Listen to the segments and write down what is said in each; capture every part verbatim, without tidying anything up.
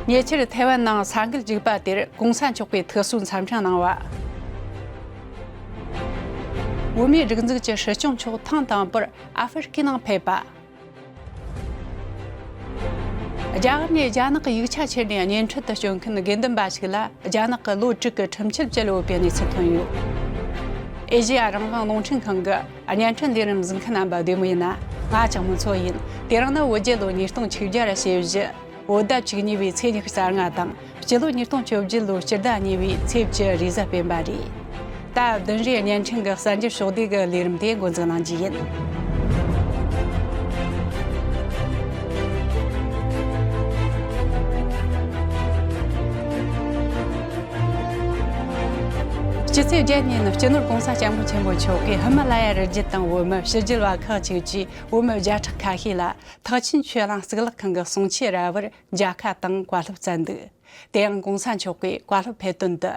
ཉེ་ཆར་ཐའེ་ཝན་ནང་ས་འགུལ་རྒྱུག་པ་དེར་གོང་ས་མཆོག་གིས་ཐུགས་གསོའི་འཚམས་འཕྲིན་གནང་བ། བོད་མིའི་སྒྲིག་འཛུགས་ཀྱི་སྲིད་སྐྱོང་མཆོག་ཐེངས་དང་པོར་ཨ་ཧྥེ་རི་ཁའི་ནང་ཕེབས་པ། རྒྱ་གར་ནས་རྒྱ་ནག་གི་ཡིག་ཆ་ཁྱེར་ནས་བརྙན་འཕྲིན་དུ་སྤྱོད་མཁན་དགེ་འདུན་པ་ཞིག་ལ་རྒྱ་ནག་གི་ལོ་དྲུག་གི་ཁྲིམས་ཆད་བཅད་ཡོད་པའི་གནས་ཚུལ་ཐོན་ཡོད། ཨེ་ཤེ་ཡ་རང་དབང་རླུང་འཕྲིན་ཁང་གི་བརྙན་འཕྲིན་ལས་རིམ་གཟིགས་མཁན་རྣམ་པ་བདེ་མོ་ཡིན་ན། ང་ལྕགས་མོ་མཚོ་ཡིན། དེ་རིང་ནི་བོད་རྒྱལ་ལོ་ཉིས་སྟོང་ཆིག་བརྒྱ་ཞེ་བཞི། བོད་ཟླ་བཅུ་གཉིས་པའི་ཚེས་ཉི་ཤུ་རྩ་ལྔ་དང་། སྤྱི་ལོ་ཉིས་སྟོང་བཅོ་བརྒྱད་ལོའི་སྤྱི་ཟླ་གཉིས་པའི་ཚེས་བཅུ་རེས་གཟའ་སྤེན་པ་རེད། ད་བདུན་རེའི་བརྙན་འཕྲིན་གྱི་གསར་འགྱུར་ཕྱོགས་བསྡུས་ཀྱི་ལས་རིམ་དེ་འགོ་འཛུགས་གནང་རྒྱུ་ཡིན། སྤྱི་ཚེས་བརྒྱད་ཉིན་སྤྱི་ནོར་གོང་ས་སྐྱབས་མགོན་ཆེན་པོ་མཆོག་གིས་ཧི་མ་ལ་ཡ་རི་རྒྱུད་དང་བོད་མི་ཕྱི་རྒྱལ་བ་ཁག་ཅིག་བཅས་བོད་མི་བརྒྱ་ཕྲག་ཁ་ཤས་ལ་ཐེག་ཆེན་ཆོས་གླིང་གཙུག་ལག་ཁང་གི་གསུང་ཆོས་ར་བར་མཇལ་ཁ་དང་བཀའ་སློབ་སྩལ་འདུག། དེ་ཡང་གོང་ས་མཆོག་གིས་བཀའ་སློབ་ཕེབས་དོན་དུ།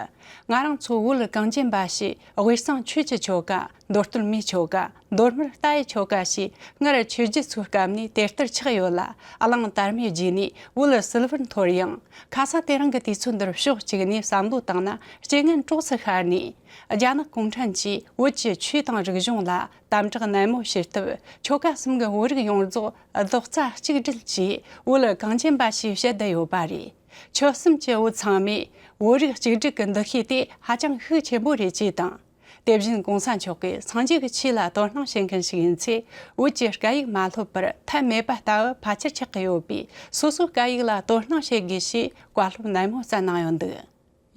ང་རང་ཚོ་བོད་གངས་ཅན་པ་ཞེས་དབུས་གཙང་ཆོས་ཀྱི་ཆོལ་ཁ། མདོ་སྟོད་མིའི་ཆོལ་ཁ། མདོ་སྨད་རྟ་ཡི་ཆོལ་ཁ་ཞེས་སྔར་ཆོས་བརྒྱུད་ཚོའི་སྐབས་ནས་དེ་ལྟར་ཆགས་ཡོད་ལ། གླེང་དར་མའི་རྗེས་ནས་བོད་སིལ་བུར་འཐོར་ཡང་། ཁ་ས་དེ་རིང་གི་དུས་ཚོད་འདིར་ཕྱོགས་གཅིག་ནས་བསམ་བློ་བཏང་ན་རྐྱེན་ངན་གྲོགས་སུ་ཤར་ནས། རྒྱ་ནག་གུང་ཁྲན་གྱིས་བོད་ཀྱི་ཆོས་དང་རིག་གཞུང་ལ་དམ་དྲག་ནན་མོ་བྱེད་སྟབས། ཆོལ་ཁ་གསུམ་གྱི་བོད་རིགས་ཡོངས་རྫོགས་རྡོག་རྩ་གཅིག་སྒྲིལ་གྱིས་བོད་གངས་ཅན་པ་ཞེས་བཤད་བསྡད་ཡོད་པ་རེད། ཆོལ་གསུམ་གྱི་བོད་ཚང་མས་བོད་རིགས་གཅིག་སྒྲིལ་གྱི་འདུ་ཤེས་དེ་ཧ་ཅང་ཤུགས་ཆེན་པོ་རེད་ཅེས་དང་། དེ་བཞིན་གོང་ས་མཆོག་གིས་སངས་རྒྱས་ཀྱི་ཆོས་ལ་དོ་སྣང་བྱེད་མཁན་ཞིག་ཡིན་ཚེ། བོད་ཀྱི་སྐད་ཡིག་མ་ལྷོད་པར་ཐབས་མེད་པ་ལྟ་བུ་ཕལ་ཆེར་ཆགས་ཀྱི་ཡོད་པས། སོ་སོའི་སྐད་ཡིག་ལ་དོ་སྣང་བྱེད་དགོས་ཞེས་བཀའ་སློབ་ནན་མོ་སྩལ་གནང་ཡོད་འདུག།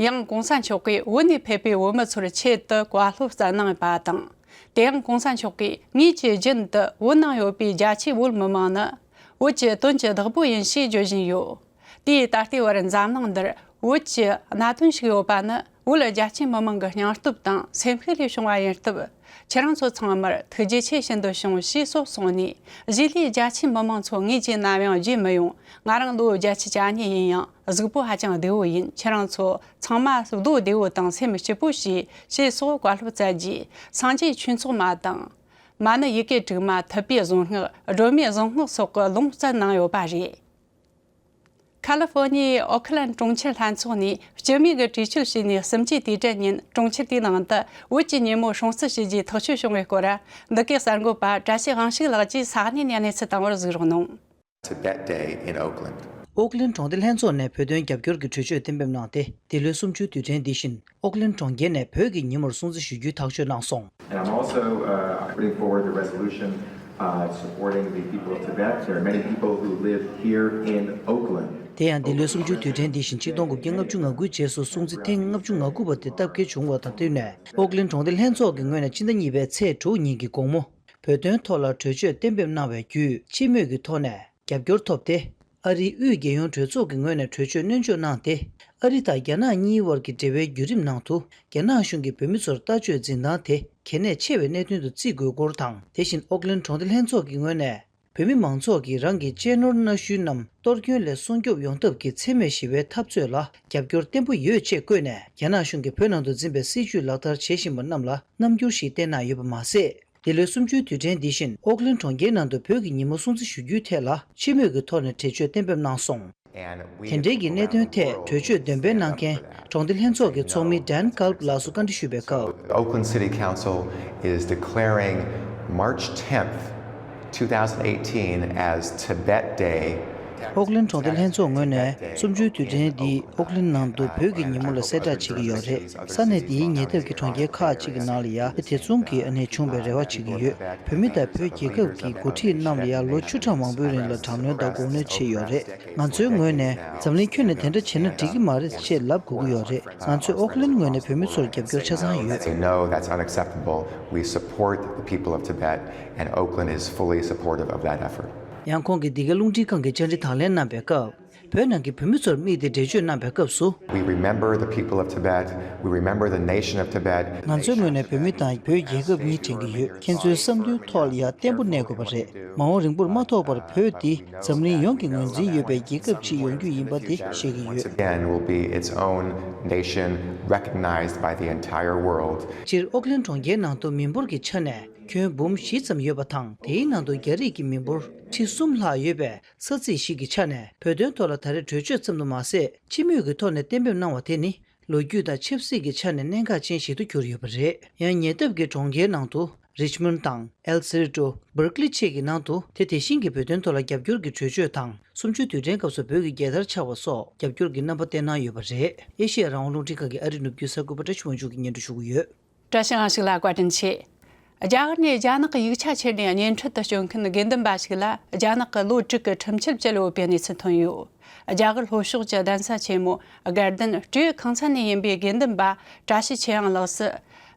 ཡང་གོང་ས་མཆོག་གིས་བོད་ནས་ཕེབས་པའི་བོད་མི་ཚོར་ཆེད་དུ་བཀའ་སློབ་སྩལ་གནང་པ་དང་། དེ་ཡང་གོང་ས་མཆོག་གིས་ངེད་ཀྱིས་རྒྱུན་དུ་བོད་ནང་ཡོད་པའི་རྒྱ་ཆེའི་བོད་མི་མང་ནི་བོད་ཀྱི་དོན་གྱི་བདག་པོ་ཡིན་ཞེས་བརྗོད་བཞིན་ཡོད། དེའི་ད་ལྟའི་བར་འཛམ་གླིང་འདིར་བོད་ཀྱི་གནད་དོན་ཞིག་ཡོད་པ་ནི་བོད་རྒྱ་ཆེའི་མི་མང་གི་སྙིང་སྟོབས་དང་སེམས་ཤུགས་ལས་བྱུང་བ་ཡིན་སྟབས། ཁྱེད་རང་ཚོ་ཚང་མར་ཐུགས་རྗེ་ཆེ་ཞུ་འདོད་བྱུང་ཞེས་སོགས་གསུངས་ནས། གཞིས་ལུས་རྒྱ་ཆེའི་མི་མང་ཚོ་ངས་ཅི་ནམ་ཡང་བརྗེད་མི་ཡོང་། ང་རང་ལོ་བརྒྱད་ཅུ་གྱ་གཉིས་ཡིན་ཡང་གཟུགས་པོ་ཧ་ཅང་བདེ་བོ་ཡིན། ཁྱེད་རང་ཚོ་ཚང་མ་རྡོ་བདེ་བོ་དང་སེམས་སྐྱིད་པོ་བྱོས་ཞེས་སོགས་བཀའ་སློབ་སྩལ་རྗེས། སངས་རྒྱས་ཆོས་ཚོགས་མ་དང་། མ་ཎི་ཡི་གེ་དྲུག་མ། ཐུབ་པའི་གཟུངས་སྔགས། སྒྲོལ་མའི་གཟུངས་སྔགས་སོགས་ཀྱི་ལུང་བསྩལ་གནང་ཡོད་པ་རེད། ཁ་ལི་ཧྥོ་ནི་ཡའི་ཨོ་ཁི་ལན་གྲོང་ཁྱེར་ལྷན་ཚོགས་ནས་སྤྱི་མོས་ཀྱིས་གྲོས་ཆོད་བྱས་ནས་གསུམ་བཅུའི་དུས་དྲན་ཉིན་གྲོང་ཁྱེར་དེའི་ནང་དུ་བོད་ཀྱི་ཉིན་མོ་སྲུང་བརྩི་ཞུ་རྒྱུའི་ཐག་གཅོད་བྱུང་བའི་སྐོར། འདི་གའི་གསར་འགོད་པ་བཀྲ་ཤིས་དབང་ཕྱུག་ལགས་ཀྱིས་ས་གནས་ནས་གནས་ཚུལ་བཏང་བར་གཟིགས་རོགས་གནང་། Tibet Day in Oakland. ཨོ་ཀི་ལན་གྲོང་སྡེ་ལྷན་ཚོགས་ནས་བོད་དོན་རྒྱབ་སྐྱོར་གྱི་གྲོས་ཆོད་གཏན་འབེབས་གནང་སྟེ། འདི་ལོའི་གསུམ་བཅུའི་དུས་དྲན་འདི་བཞིན་ཨོ་ཀི་ལན་གྲོང་ཁྱེར་ནས་བོད་ཀྱི་ཉིན་མོར་སྲུང་བརྩི་ཞུ་རྒྱུའི་ཐག་གཅོད་གནང་སོང་། And I'm also uh, putting forward the resolution uh, supporting the people of Tibet. There are many people who live here in Oakland. དེ་ཡང་འདི་ལོའི་གསུམ་བཅུའི་དུས་དྲན་འདི་བཞིན་ཆིག་སྟོང་དགུ་བརྒྱ་ལྔ་བཅུ་ང་དགུའི་རྗེས་སུ་སྲུང་བརྩི་ཐེངས་ལྔ་བཅུ་ང་དགུ་པ་དེ་སྟབས་བསྐྱལ་བྱུང་བ་དང་བསྟུན་ནས། ཨོ་ཀི་ལན་གྲོང་སྡེ་ལྷན་ཚོགས་ཀྱི་ངོས་ནས་སྤྱི་ཟླ་གཉིས་པའི་ཚེས་དྲུག་ཉིན་གྱི་དགོང་མོ། བོད་དོན་ཐོག་ལ་གྲོས་ཆོད་གཏན་འབེབས་གནང་བའི་བརྒྱུད། སྤྱི་མོས་ཀྱི་ཐོག་ནས་རྒྱབ་སྐྱོར་ཐོབ་སྟེ། ཨ་རིའི་དབུས་རྒྱལ་ཡོངས་གྲོས་ཚོགས་ཀྱི་ངོས་ནས་གྲོས་ཆོད་སྣོན་འཇོག་གནང་སྟེ། ཨ་རི་དང་རྒྱ་ནག་གཉིས་དབར་གྱི་འབྲེལ་བའི་བརྒྱུད་རིམ་ནང་དུ། རྒྱ་ནག་གཞུང་གིས་བོད་མི་ཚོར་ལྟ་སྤྱོད་འཛིན་སྟངས་དེ་གལ་གནད་ཆེ་བའི་གནད་དོན་དུ་བརྩི་དགོས་སྐོར་དང་། དེ་བཞིན་ཨོ་ཀི་ལན་གྲོང་སྡེ་ལྷན་ཚོགས་ཀྱི་ངོས་ནས། བོད་མི་མང་ཚོགས་ཀྱིས་རང་གི་གཅེས་ནོར་གནའ་ཤུལ་རྣམས་གཏོར་སྐྱོན་ལས་སྲུང་སྐྱོབ་ཡོང་ཐབས་ཀྱི་འཚེ་མེད་ཞི་བའི་འཐབ་རྩོད་ལ་རྒྱབ་སྐྱོར་བརྟན་པོ་ཡོད་ཅེས་བཀོད་ནས། རྒྱ་ནག་གཞུང་གིས་བོད་ནང་དུ་འཛིན་པའི་སྲིད་བྱུས་ལག་བསྟར་བྱེད་བཞིན་པ་རྣམས་ལ་རྣམ་འགྱུར་ཞིག་བསྟན་གནང་ཡོད་པ་མ་ཟད། འདི་ལོའི་གསུམ་བཅུའི་དུས་དྲན་འདི་བཞིན་ཨོ་ཀི་ལན་གྲོང་ཁྱེར་ནང་དུ་བོད་ཀྱི་ཉིན་མོ་སྲུང་བརྩི་ཞུ་རྒྱུའི་ཐད་ལ་སྤྱི་མོས་ཀྱི་ཐོག་ནས་གྲོས་ཆོད་གཏན་འབེབས་གནང་སོང་། དེ་འབྲེལ་གྱི་གནད་དོན་ཐད་གྲོས་ཆོད་འདོན་སྤེལ་གནང་མཁན་གྲོང་སྡེ་ལྷན་ཚོགས་ཀྱི་ཚོགས་མི་ཌན་ཀལབ་ལགས་སུ་བཀའ་འདྲི་ཞུས་པའི་སྐབས། Oakland City Council is declaring March tenth, two thousand eighteen as Tibet Day. ཨོ་ཀི་ལན་གྲོང་སྡེ་ལྷན་ཚོགས་ངོས་ནས་གསུམ་བཅུའི་དུས་དྲན་འདི་ཨོ་ཀི་ལན་ནང་དུ་བོད་ཀྱི་ཉིན་མོ་ལ་གསལ་བསྒྲགས་བྱེད་ཀྱི་ཡོད་རེད། ས་གནས་འདིའི་ཉེ་འདབས་ཀྱི་གྲོང་ཁྱེར་ཁག་ཅིག་གི་ནང་ལ་ཡང་དེ་མཚུངས་ཀྱི་གནས་བྱུང་བའི་རེ་བ་བྱེད་ཀྱི་ཡོད། བོད་མི་དང་བོད་རྒྱལ་ཁབ་ཀྱི་འགོ་ཁྲིད་རྣམས་ལ་ཡང་ལོ་བཅུ་ཕྲག་མང་པོའི་རིང་ལ་དྲག་གནོན་དང་འགོག་གནོན་བྱས་ཡོད་རེད། ང་ཚོའི་ངོས་ནས་འཛམ་གླིང་ཁྱོན་ནས་དེ་འདྲ་བྱས་ན་འགྲིག་གི་མ་རེད་ཅེས་ལབ་དགོས་ཀྱི་ཡོད་རེད། ང་ཚོས་ཨོ་ཀི་ལན་ངོས་ནས་བོད་མི་ཚོར་རྒྱབ་སྐྱོར་ཆ་ཚང་ཡོད། They know that's unacceptable. We support the people of Tibet, and Oakland is fully supportive of that effort. ཡང་ཁོང་གིས་འདི་གའི་རླུང་འཕྲིན་ཁང་གི་བཅར་འདྲི་དང་ལེན་གནང་པའི་སྐབས། བོད་ནང་གི་བོད་མི་ཚོར་དམིགས་ཏེ་འགྲེལ་བརྗོད་གནང་པའི་སྐབས་སུ། We remember the people of Tibet. We remember the nation of Tibet. ང་ཚོའི་ངོས་ནས་བོད་མི་དང་བོད་རྒྱལ་ཁབ་གཉིས་དྲན་གྱི་ཡོད། ཁྱེད་ཚོའི་བསམ་འདུན་ཐོག་ལ་ཡང་བརྟན་པོ་གནས་དགོས་པ་རེད། མ་འོངས་རིང་པོར་མ་ཐོགས་པར་བོད་འདི་འཛམ་གླིང་ཡོངས་ཀྱི་ངོས་འཛིན་ཡོད་པའི་རྒྱལ་ཁབ་ཅིག་ཡོང་རྒྱུ་ཡིན་པ་དེ་ཤེས་ཀྱི་ཡོད། Once again, will be its own nation recognized by the entire world. སྤྱིར་ཨོ་ཀི་ལན་གྲོང་ཁྱེར་ནང་དུ་མི་འབོར་གྱི་ཆ་ནས་ཁྱོན་འབུམ་བཞི་ཙམ་ཡོད་པ་དང་། དེའི་ནང་དུ་རྒྱ་རིགས་ཀྱི་མི་འབོར་ཁྲི་གསུམ་ལྷག་ཡོད་པས། ས་ཚིགས་ཤིག་གི་ཆ་ནས་བོད་དོན་ཐོག་སོགས་ལ་ད་རེས་གྲོས་ཆོད་ཙམ་དུ་མ་ཟད། སྤྱི་མོས་ཀྱི་ཐོག་ནས་གཏན་འབེབས་གནང་བ་དེ་ནི། ལོ་རྒྱུས་དང་ཆབ་སྲིད་ཀྱི་ཆ་ནས་གནད་འགག་ཅན་ཞིག་ཏུ་གྱུར་ཡོད་པ་རེད། ཡང་ཉེ་འདབས་ཀྱི་གྲོང་ཁྱེར་ནང་དུ། རིཆ་མོན་དང་། ཨེལ་སེ་རི་ཊོ། སྦར་ཀི་ལི་བཅས་ཀྱི་ནང་དུ། དེ་དེ་བཞིན་གྱི་བོད་དོན་ཐོག་ལ་རྒྱབ་སྐྱོར་གྱི་གྲོས་ཆོད་དང་། གསུམ་བཅུའི་དུས་དྲན་སྐབས་སུ་བོད་ཀྱི་རྒྱལ་དར་འཕྱར་བ་སོགས་རྒྱབ་སྐྱོར་གྱི་རྣམ་པ་བསྟན་གནང་ཡོད་པ་རེད། ཨེ་ཤེ་ཡ་རང་དབང་རླུང་འཕྲིན་ཁང་གི་ཨ་རིའི་ནུབ་རྒྱུད་གསར་འགོད་པ་བཀྲ་ཤིས་དབང་ཕྱུག་གིས་སྙན་སྒྲོན་ཞུ་གི་ཡོད། བཀྲ་ཤིས་དབང་ཕྱུག་ལ་བཀའ་དྲིན་ཆེ། རྒྱ་གར་ནས་རྒྱ་ནག་གི་ཡིག་ཆ་ཁྱེར་ནས་གཉེན་འཕྲད་དུ་བསྐྱོད་མཁན་དགེ་འདུན་པ་ཞིག་ལ་རྒྱ་ནག་གི་ལོ་དྲུག་གི་ཁྲིམས་ཆད་བཅད་ཡོད་པའི་གནས་ཚུལ་ཐོན་ཡོད། རྒྱ་གར་ལྷོ་ཕྱོགས་ཀྱི་གདན་ས་ཆེན་མོ་དགའ་ལྡན་སྤྲེའུ་ཁང་ཚན་ནས་ཡིན་པའི་དགེ་འདུན་པ་བཀྲ་ཤིས་ཆོས་དབྱངས་ལགས་སུ།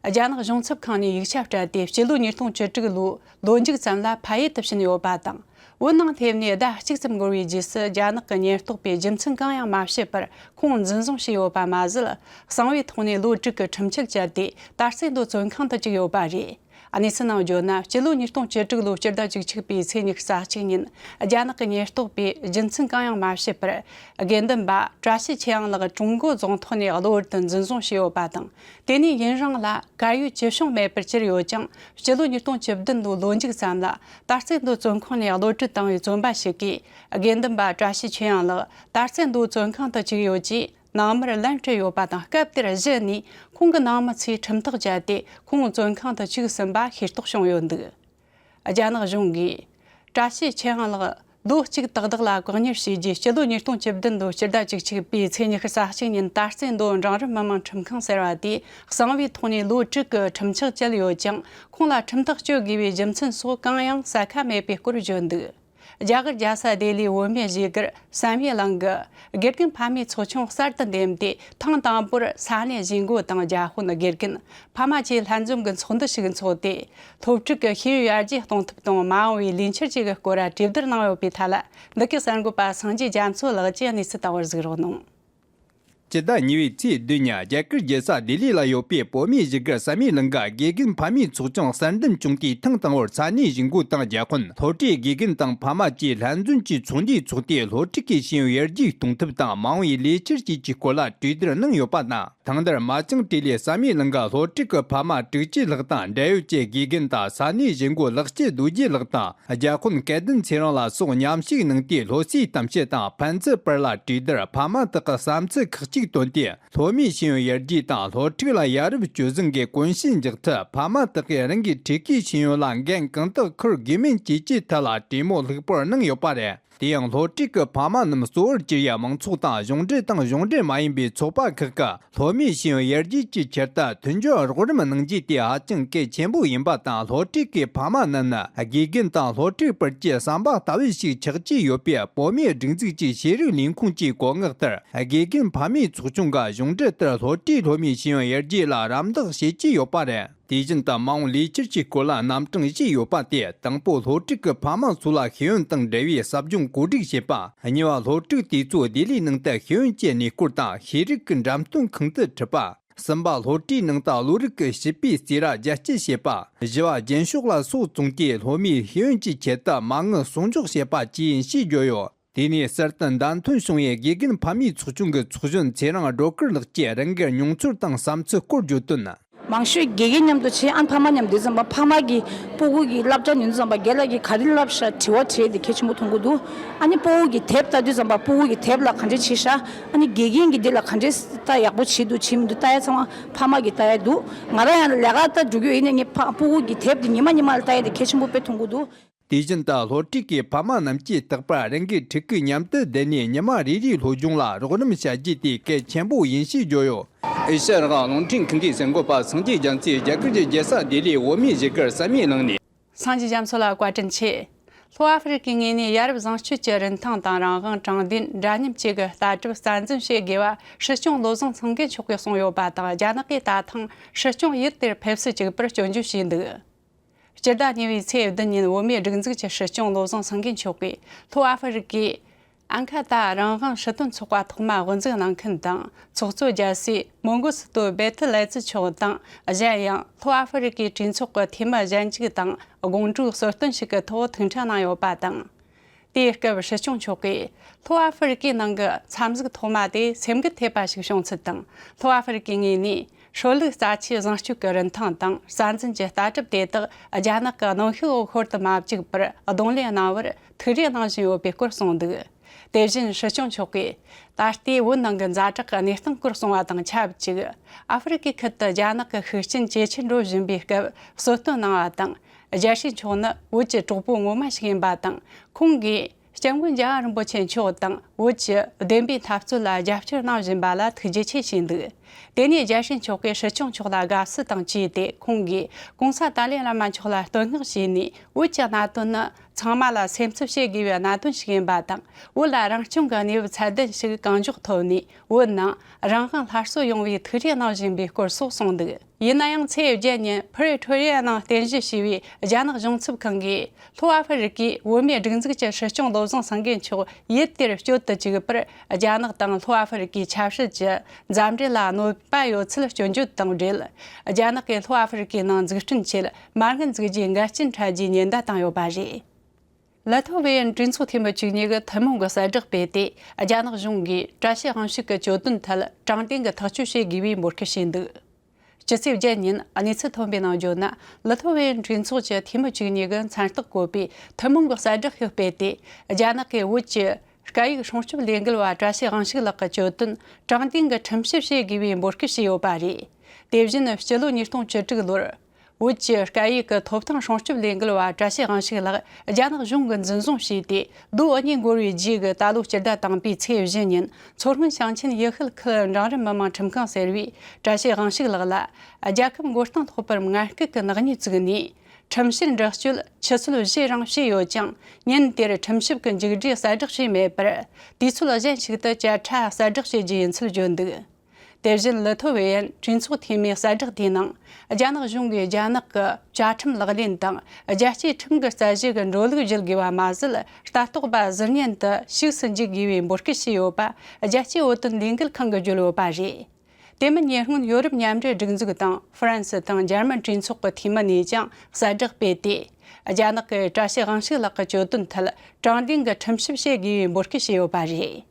རྒྱ་ནག་གཞུང་ཚབ་ཁང་ནས་ཡིག་ཆ་སྤྲད་དེ་སྤྱི་ལོ་ཉིས་སྟོང་བཅུ་དྲུག་ལོའི་ལོ་མཇུག་ཙམ་ལ་ཕ་ཡུལ་དུ་ཕྱིན་ཡོད་པ་དང་། བོད་ནང་ཕེབས་ནས་ཟླ་གཅིག་ཙམ་འགོར་བའི་རྗེས་སུ་རྒྱ་ནག་གི་ཉེན་རྟོག་པས་རྒྱུ་མཚན་གང་ཡང་མ་བཤད་པར་ཁོང་འཛིན་བཟུང་བྱས་ཡོད་པ་མ་ཟད། གསང་བའི་ཐོག་ནས་ལོ་དྲུག་གི་ཁྲིམས་ཆད་བཅད་དེ་ད་རྩེ་མདོ་བཙོན་ཁང་དུ་བཅུག་ཡོད་པ་རེད། གནས་ཚུལ་ནང་བརྗོད་ན། སྤྱི་ལོ་ཉིས་སྟོང་བཅུ་དྲུག་ལོའི་སྤྱི་ཟླ་བཅུ་གཅིག་པའི་ཚེས་ཉི་ཤུ་རྩ་གཅིག་ཉིན། རྒྱ་ནག་གི་ཉེན་རྟོག་པས་རྒྱུ་མཚན་གང་ཡང་མ་བཤད་པར། དགེ་འདུན་པ་བཀྲ་ཤིས་ཆོས་དབྱངས་ལགས་ཀྲུང་གོ་རྫོང་ཐོག་ནས་གློ་བུར་དུ་འཛིན་བཟུང་བྱས་ཡོད་པ་དང་། དེ་ནས་ཡུན་རིང་ལ་བཀའ་ཡོད་ཅི་བྱུང་མེད་པར་གྱུར་ཡོད་ཀྱང་། སྤྱི་ལོ་ཉིས་སྟོང་བཅུ་བདུན་ལོའི་ལོ་མཇུག་ཙམ་ལ། ད་རྩེ་མདོ་བཙོན་ཁང་ནས་གློད་གྲོལ་བཏང་བའི་བཙོན་པ་ཞིག་གིས། དགེ་འདུན་པ་བཀྲ་ཤིས་ཆོས་དབྱངས་ལགས་ད་རྩེ་མདོ་བཙོན་ཁང་དུ་བཅུག་ཡོད་ཅེས། ནང་མིར་ལན་སྤྲད་ཡོད་པ་དང་། སྐབས་དེར་གཞི་ནས་ཁོང་གི་ནང་མི་ཚོས་ཁྲིམས་ཐག་བཅད་དེ། ཁོང་བཙོན་ཁང་དུ་བཅུག་ཟིན་པ་ཤེས་རྟོགས་བྱུང་ཡོད་འདུག་རྒྱ་ནག་གཞུང་གིས་བཀྲ་ཤིས་ཆོས་དབྱངས་ལགས་ལོ་གཅིག་ཏག་ཏག་ལ་བཀག་ཉར་བྱས་རྗེས། སྤྱི་ལོ་ཉིས་སྟོང་བཅུ་བདུན་ལོའི་སྤྱི་ཟླ་བཅུ་གཅིག་པའི་ཚེས་ཉི་ཤུ་རྩ་གཅིག་ཉིན། ད་རྩེ་མདོ་འབྲིང་རིམ་མི་དམངས་ཁྲིམས་ཁང་ཟེར་བ་དེས་གསང་བའི་ཐོག་ནས་ལོ་དྲུག་གི་ཁྲིམས་ཆད་བཅད་ཡོད་ཀྱང་། ཁོང་ལ་ཁྲིམས་ཐག་གཅོད་དགོས་པའི་རྒྱུ་མཚན་སོགས་གང་ཡང་གསལ་ཁ་མེད་པའི་སྐོར་བརྗོད་འདུག་རྒྱ་གར་རྒྱལ་ས་ལྡི་ལིའི་བུད་མེད་བཞུགས་སྒར་བསམ་ཡས་གླིང་གི་དགེ་རྒན་ཕ་མའི་ཚོགས་ཆུང་གསར་དུ་འདེམས་ཏེ། ཐེངས་དང་པོར་ས་གནས་གཞིས་འགོ་དང་། རྒྱ་དཔོན། དགེ་རྒན། ཕ་མ་བཅས་ལྷན་འཛོམས་ཀྱི་ཚོགས་འདུ་ཞིག་འཚོགས་ཏེ། སློབ་ཕྲུག་གི་ཤེས་ཡོན་ཡར་རྒྱས་གཏོང་ཐབས་དང་། མ་འོངས་པའི་ལས་འཆར་བཅས་ཀྱི་སྐོར་གྲོས་བསྡུར་གནང་ཡོད་པའི་ཐད། འདི་གའི་གསར་འགོད་པ་སངས་རྒྱས་རྒྱ་མཚོ་ལགས་ཀྱིས་གནས་ཚུལ་དང་པོར་གཟིགས་རོགས་གནང་། སྤྱི་ཟླ་གཉིས་པའི་ཚེས་བདུན་ཉིན། རྒྱ་གར་རྒྱལ་ས་ལྡི་ལི་ལ་ཡོད་པའི་བོད་མིའི་བཞུགས་སྒར་བསམ་ཡས་གླིང་གི་དགེ་རྒན་ཕ་མའི་ཚོགས་ཆུང་གསར་འདེམས་བྱུང་དུས། ཐེངས་དང་པོར་ས་གནས་གཞིས་འགོ་དང་། རྒྱ་དཔོན། སློབ་གྲྭའི་དགེ་རྒན་དང་ཕ་མ་བཅས་ལྷན་འཛོམས་ཀྱིས་ཚོགས་འདུའི་ཚོགས་ཐོག་སློབ་ཕྲུག་གི་ཤེས་ཡོན་ཡར་རྒྱས་གཏོང་ཐབས་དང་། མ་འོངས་པའི་ལས་འཆར་བཅས་ཀྱི་སྐོར་ལ་གྲོས་བསྡུར་གནང་ཡོད་པ་དང་། ཐེངས་འདིར་མ་ཅང་ཏི་ལི་བསམ་ཡས་གླིང་གི་སློབ་ཕྲུག་གི་ཕ་མ་དྲུག་ཅུ་ལྷག་དང་། འབྲེལ་ཡོད་ཀྱི་དགེ་རྒན་དང་། ས་གནས་གཞིས་འགོ་ལེགས་སྐྱིད་རྡོ་རྗེ་ལགས་དང་། རྒྱ་དཔོན་སྐལ་ལྡན་ཚེ་རིང་ལ་སོགས་མཉམ་ཞུགས་གནང་སྟེ། སློབ་གསོའི་གཏམ་བཤད་དང་ཕན་ཚུན་བར་ལ་གྲོས་བསྡུར། ཕ་མ་དག་གི་བསམ་ཚུལ་ཁག་གཅིག་བཏོན་ཏེ། སློབ་མའི་ཤེས་ཡོན་ཡར་རྒྱས་དང་། སློབ་ཕྲུག་ལ་ཡ་རབས་སྤྱོད་བཟང་གི་གོམས་གཤིས་འཇགས་ཐབས། ཕ་མ་དག་གིས་རང་གི་ཕྲུ་གུའི་ཤེས་ཡོན་ལ་འགན་གང་དག་འཁུར་དགོས་མིན་བཅས་ཀྱི་ཐད་ལ་གྲོས་མོལ་ལྷུག་པོར་གནང་ཡོད་པ་རེད། དེ་ཡང་སློབ་ཕྲུག་གི་ཕ་མ་རྣམས་གཙོ་བོར་གྱུར་ཡ་མང་ཚོགས་དང་། གཞུང་འབྲེལ་དང་གཞུང་འབྲེལ་མ་ཡིན་པའི་ཚོགས་པ་ཁག་གི་སློབ་མའི་ཤེས་ཡོན་ཡར་རྒྱས་ཀྱི་ཆེད་དུ་མཐུན་སྦྱོར་རོགས་རམ་གནང་རྒྱུ་དེ་ཧ་ཅང་གལ་ཆེན་པོ་ཡིན་པ་དང་། སློབ་ཕྲུག་གི་ཕ་མ་རྣམས་ནི་དགེ་རྒན་དང་སློབ་ཕྲུག་བར་གྱི་ཟམ་པ་ལྟ་བུ་ཞིག་ཆགས་ཀྱི་ཡོད་པས། བོད་མིའི་སྒྲིག་འཛུགས་ཀྱི་ཤེས་རིག་ལས་ཁུངས་ཀྱི་གོ་གནས་ལྟར། དགེ་རྒན་ཕ་མའི་ཚོགས་ཆུང་གིས་གཞུང་འབྲེལ་ལྟར་སློབ་གྲྭའི་སློབ་མའི་ཤེས་ཡོན་ཡར་རྒྱས་ལ་རམ་འདེགས་བྱེད་ཀྱི་ཡོད་པ་རེད། དེ་བཞིན་དུ་མ་འོངས་ལས་འཆར་གྱི་སྐོར་ལ་རྣམ་གྲངས་བཞི་ཡོད་པ་སྟེ། དང་པོ། སློབ་ཕྲུག་གི་ཕ་མ་ཚོ་ལ་ཤེས་ཡོན་དང་འབྲེལ་བའི་ཟབ་སྦྱོང་གོ་སྒྲིག་བྱེད་པ། གཉིས་པ། སློབ་ཕྲུག་དེ་ཚོ་ལྡི་ལིའི་ནང་དུ་ཤེས་ཡོན་གྱི་གནས་སྐོར་དང་ཤེས་རིག་གི་འགྲེམས་སྟོན་ཁང་དུ་ཁྲིད་པ། གསུམ་པ། སློབ་གྲྭའི་ནང་དུ་བློ་རིག་གི་བྱིས་པའི་རྩིས་ར་རྒྱ་སྐྱེད་བྱེད་པ། བཞི་པ། རྒྱན་ཤོག་ལ་སོགས་བཙོང་སྟེ་སློབ་མའི་ཤེས་ཡོན་གྱི་ཆེད་དུ་མ་དངུལ་གསོག་འཇོག་བྱེད་པ་བཅས་ཡིན་ཞེས་བརྗོད་ཡོད། དེ་ནས་གསར་དུ་བདམས་ཐོན་བྱུང་བའི་དགེ་རྒན་ཕ་མའི་ཚོགས་ཆུང་གི་ཚོགས་གཞོན་ཚེ་རིང་སྒྲོལ་དཀར་ལགས་ཀྱིས་རང་གི་མྱོང་ཚོར་དང་བསམ་ཚུལ་སྐོར་བརྗོད་དོན། མང་ཤོས་དགེ་རྒན་མཉམ་དུ་བྱས། ཨ་ནི་ཕ་མ་མཉམ་དུ་ཙམ་པ། ཕ་མ་གིས་སྤུ་གུ་གི་བསླབ་བྱ་ཉན་དུས་ཙམ་པ། རྒན་ལགས་ཀྱིས་ག་རེ་བསླབ་ཤག་དྲི་བ་དྲིས་དེ་གལ་ཆེན་པོ་མཐོང་གི་འདུག་ཨ་ནི་སྤུ་གུ་གི་དེབ་ལྟ་དུས་ཙམ་པ། སྤུ་གུ་གི་དེབ་ལ་ག་འདྲས་བྱས་ཤག་ཨ་ནི་དགེ་རྒན་གྱིས་འདི་ལ་ག་འདྲས་ལྟ་ཡག་པོ་བྱས་འདུག་བྱས་མི་འདུག་ལྟ་ཡ་ཚང་མ་ཕ་མ་གིས་ལྟ་ཡ་འདུག་ང་རང་ཡང་ལས་ཀ་ལྟ་འགྲོ་གི་ཡོད། ཡིན་ནའི་ངས་ཕ་སྤུ་གུ་གི་དེབ་དེ་ཉི་མ་ཉི་མ་ལ་ལྟ་ཡ་དེ་གལ་ཆེན་པོ་དཔེ་མཐོང་གི་འདུག་དེ་བཞིན་དུ་སློབ་ཕྲུག་གི་ཕ་མ་རྣམས་ཀྱིས་རྟག་པར་རང་གི་ཕྲུ་གུའི་མཉམ་དུ་བསྡད་ནས་ཉི་མ་རེ་རེའི་སློབ་སྦྱོང་ལ་རོགས་རམ་བྱ་རྒྱུ་དེ་གལ་ཆེན་པོ་ཡིན་ཞེས་བརྗོད་ཡོད། ཨེ་ཤ་ཡ་རང་དབང་རླུང་འཕྲིན་ཁང་གི་གསར་འགོད་པ་སངས་རྒྱས་རྒྱ་མཚོས་རྒྱ་གར་གྱི་རྒྱལ་ས་ལྡི་ལིའི་བོད་མིའི་བཞུགས་སྒར་བསམ་ཡས་གླིང་ནས། སངས་རྒྱས་རྒྱ་མཚོ་ལ་བཀའ་དྲིན་ཆེ། ལྷོ་ཨ་ཧྥེ་རི་ཀའི་ངོས་ནས་ཡ་རབས་བཟང་སྤྱོད་ཀྱི་རིན་ཐང་དང་། རང་དབང་། དྲང་བདེན། འདྲ་མཉམ་བཅས་ཀྱི་ལྟ་གྲུབ་རྩ་འཛིན་བྱེད་དགོས་པ་སྲིད་སྐྱོང་བློ་བཟང་སེང་གེ་མཆོག་གིས་གསུངས་ཡོད་པ་དང་། རྒྱ་ནག་གིས་ད་ཐེངས་སྲིད་སྐྱོང་ཡུལ་དེར་ཕེབས་བསུ་བཅུག་པར་སྐྱོན་བརྗོད་བྱས་འདུག་སྤྱི་ཟླ་གཉིས་པའི་ཚེས་བདུན་ཉིན། བོད་མིའི་སྒྲིག་འཛུགས་ཀྱི་སྲིད་སྐྱོང་བློ་བཟང་སེང་གེ་མཆོག་གིས་ལྷོ་ཨ་ཧྥེ་རི་ཀའི་ཨན་ཁ་ཏ་རང་དབང་སྲིད་དོན་ཚོགས་པ་ཐོག་མ་དབུ་འཛུགས་གནང་མཁན་དང་། ཚོགས་གཙོ་རྒྱལ་སྲས་མོང་གོ་སི་ཏུ་བེ་ཐི་ལེ་ཙི་མཆོག་དང་། གཞན་ཡང་ལྷོ་ཨ་ཧྥེ་རི་ཀའི་གྲོས་ཚོགས་ཀྱི་འཐུས་མི་གཞན་གཅིག་དང་། དགོང་དྲོའི་གསོལ་སྟོན་ཞིག་གི་ཐོག་ཐུག་འཕྲད་གནང་ཡོད་པ་དང་། དེའི་སྐབས་སྲིད་སྐྱོང་མཆོག་གིས་ལྷོ་ཨ་ཧྥེ་རི་ཀའི་ནང་གི་འཚབ་འཛུགས་ཐོག་མ་དེ་སེམས་འགུལ་ཐེབས་པ་ཞིག་བྱུང་ཚུལ་དང་། ལྷོ་ཨ་ཧྥེ་རི་ཀའི་ངོས་ནས་ཧྲོལ་ལུགས་རྩ་ཆེའི་བཟང་སྤྱོད་ཀྱི་རིན་ཐང་དང་། རྩ་འཛིན་གྱི་ལྟ་གྲུབ་དེ་དག་རྒྱ་ནག་གི་གནོན་ཤུགས་འོག་ཤོར་དུ་མ་བཅུག་པར་གདོང་ལེན་གནང་བར་ཐུགས་རེ་གནང་བཞིན་ཡོད་པའི་སྐོར་གསུངས་འདུག་དེ་བཞིན་སྲིད་སྐྱོང་མཆོག་གིས་ད་ལྟའི་བོད་ནང་གི་ཛ་དྲག་གི་གནས་སྟངས་སྐོར་གསུངས་པ་དང་ཆབས་ཅིག་ཨ་ཧྥེ་རི་ཀའི་ཁུལ་དུ་རྒྱ་ནག་གི་ཤུགས་རྐྱེན་ཇེ་ཆེར་འགྲོ་བཞིན་པའི་སྐབས་གསོལ་སྟོན་གནང་བ་དང་། རྒྱལ་སྲས་མཆོག་ནི་བོད་ཀྱི་གྲོགས་པོ་ངོ་མ་ཞིག་ཡིན་པ་དང་། ཁོང་གིས་སྐྱབས་མགོན་རྒྱལ་བ་རིན་པོ་ཆེ་མཆོག་དང་བོད་ཀྱི་བདེན་པའི་འཐབ་རྩོད་ལ་རྒྱབ་སྐྱོར་གནང་བཞིན་པ་ལ་ཐུགས་རྗེ་ཆེ་ཞུས་འདུག་དེ་ནས་རྒྱལ་སྲས་མཆོག་གིས་སྲིད་སྐྱོང་མཆོག་ལ་དགའ་བསུ་དང་བཅས་ཏེ། ཁོང་གིས་གོང་ས་ཏཱ་ལའི་བླ་མ་མཆོག་ལ་བསྟོད་བསྔགས་བྱས་ནས། བོད་ཀྱི་གནད་དོན་ནི་ཚང་མ་ལ་སེམས་འཚབ་བྱེད་དགོས་པའི་གནད་དོན་ཞིག་ཡིན་པ་དང་། བོད་ལ་རང་སྐྱོང་གི་གནས་བབ་ཚད་ལྡན་ཞིག་གང་མགྱོགས་ཐོབ་ནས། བོད་ནང་རང་དབང་སླར་གསོ་ཡོང་བའི་ཐུགས་རེ་གནང་བཞིན་པའི་སྐོར་སོགས་གསུངས་འདུག་ཡིན་ན་ཡང་། ཚེས་བརྒྱད་ཉིན་ཕི་རི་ཊོ་རི་ཡ་ནང་རྟེན་གཞི་བྱས་པའི་རྒྱ་ནག་གཞུང་ཚབ་ཁང་གིས། ལྷོ་ཨ་ཧྥེ་རི་ཀའི་བོད་མིའི་སྒྲིག་འཛུགས་ཀྱི་སྲིད་སྐྱོང་བློ་བཟང་སེང་གེ་མཆོག་ཡུལ་དེར་བསྐྱོད་དུ་བཅུག་པར། རྒྱ་ནག་དང་ལྷོ་ཨ་ཧྥེ་རི་ཀའི་ཆབ་སྲིད་ཀྱི་མཛའ་འབྲེལ་ལ་གནོད་པ་ཡོད་ཚུལ་སྐྱོན་བརྗོད་དང་འབྲེལ། རྒྱ་ནག་གིས་ལྷོ་ཨ་ཧྥེ་རི་ཀའི་ནང་འཛུགས་སྐྲུན་ཆེད་མ་དངུལ་འཛུགས་རྒྱུའི་འགལ་རྐྱེན་འཕྲད་རྒྱུའི་ཉེན་བརྡ་བཏང་ཡོད་པ་རེད། ལི་ཐོ་ཝེ་ཡན་གྲོས་ཚོགས་འཐུས་མི་བཅུ་གཉིས་ཀྱི་ཐུན་མོང་གི་གསལ་བསྒྲགས་སྤེལ་ཏེ། རྒྱ་ནག་གཞུང་གིས་བཀྲ་ཤིས་དབང་ཕྱུག་གི་གྱོད་དོན་ཐད་དྲང་བདེན་གྱི་ཐག་གཅོད་བྱེད་དགོས་པའི་འབོད་སྐུལ་བྱས་འདུག་སྤྱི་ཚེས་བརྒྱད་ཉིན་གནས་ཚུལ་ཐོན་པའི་ནང་བརྗོད་ན། ལི་ཐོ་ཝེ་ཡན་གྲོས་ཚོགས་ཀྱི་འཐུས་མི་བཅུ་གཉིས་ཀྱིས་མཚན་རྟགས་བཀོད་པའི་ཐུན་མོང་གི་གསལ་བསྒྲགས་ཤིག་སྤེལ་ཏེ། རྒྱ་ནག་གིས་བོད་ཀྱི་སྐད་ཡིག་སྲུང་སྐྱོབ་ལས་འགུལ་བ་བཀྲ་ཤིས་དབང་ཕྱུག་ལགས་ཀྱི་གྱོད་དོན་དྲང་བདེན་གྱི་ཁྲིམས་ཞིབ་བྱེད་དགོས་པའི་འབོད་སྐུལ་བྱས་ཡོད་པ་རེད། དེ་བཞིན་སྤྱི་ལོ་ཉིས་སྟོང་བཅུ་དྲུག་ལོར། བོད་ཀྱི་སྐད་ཡིག་གི་ཐོབ་ཐང་སྲུང་སྐྱོབ་ལས་འགུལ་བ་བཀྲ་ཤིས་དབང་ཕྱུག་ལགས་རྒྱ་ནག་གཞུང་གིས་འཛིན་བཟུང་བྱས་ཏེ། ལོ་གཉིས་འགོར་བའི་རྗེས་ཀྱི་ད་ལོ་སྤྱི་ཟླ་དང་པོའི་ཚེས་བཞི་ཉིན། མཚོ་སྔོན་ཞིང་ཆེན་ཡུལ་ཤུལ་ཁུལ་འབྲིང་རིམ་མི་དམངས་ཁྲིམས་ཁང་ཟེར་བས། བཀྲ་ཤིས་དབང་ཕྱུག་ལགས་ལ་རྒྱལ་ཁབ་མགོ་རྟིང་སློག་པར་ངན་སྐུལ་གྱི་ནག་ཉེས་བཙུགས་ནས། ཁྲིམས་བཤེར་འདྲི་གཅོད་ཆུ་ཚོད་བཞི་རིང་བྱས་ཡོད་ཀྱང་། ཉིན་དེར་ཁྲིམས་ཞིབ་ཀྱི་མཇུག་འབྲས་གསལ་བསྒྲགས་བྱས་མེད་པར། དུས་ཚོད་གཞན་ཞིག་ཏུ་བཅད་ཁྲ་གསལ་བསྒྲགས་བྱེད་རྒྱུ་ཡིན་ཚུལ་བརྗོད་འདུག་དེ་བཞིན་ལི་ཐོ་ཝེ་ཡན་གྲོས་ཚོགས་འཐུས་མིའི་གསལ་བསྒྲགས་དེའི་ནང་། རྒྱ་ནག་གཞུང་གིས་རྒྱ་ནག་གི་བཅའ་ཁྲིམས་ལག་ལེན་དང་། རྒྱལ་གཅེས་ཁྲིམས་ཀྱི་རྩད་གཞི་གི་འགྲོ་ལུགས་བརྗོད་དགོས་པ་མ་ཟད། ལྟ་རྟོག་པ་གཟུར་གཉེན་དུ་ཞུགས་སུ་འཇུག་དགོས་པའི་འབོད་སྐུལ་བྱས་ཡོད་པ། རྒྱལ་གཅེས་བོད་དོན་ལས་འགུལ་ཁང་གིས་བརྗོད་ཡོད་པ་རེད། དེ་མིན་ཉེ་སྔོན་ཡོ་རོབ་མཉམ་འབྲེལ་སྒྲིག་འཛུགས་དང་ཧྥ་རན་སི་དང་འཇར་མན་གྲོས་ཚོགས་ཀྱི་འཐུས་མི་ནས་ཀྱང་གསལ་བསྒྲགས་སྤེལ་ཏེ། རྒྱ་ནག་གིས་བཀྲ་ཤིས་དབང་ཕྱུག་ལགས་ཀྱི་གྱོད་དོན་ཐད་དྲང་བདེན་གྱི་ཁྲིམས་ཞིབ་བྱེད་དགོས་པའི་འབོད་སྐུལ་བྱས་ཡོད་པ་རེད།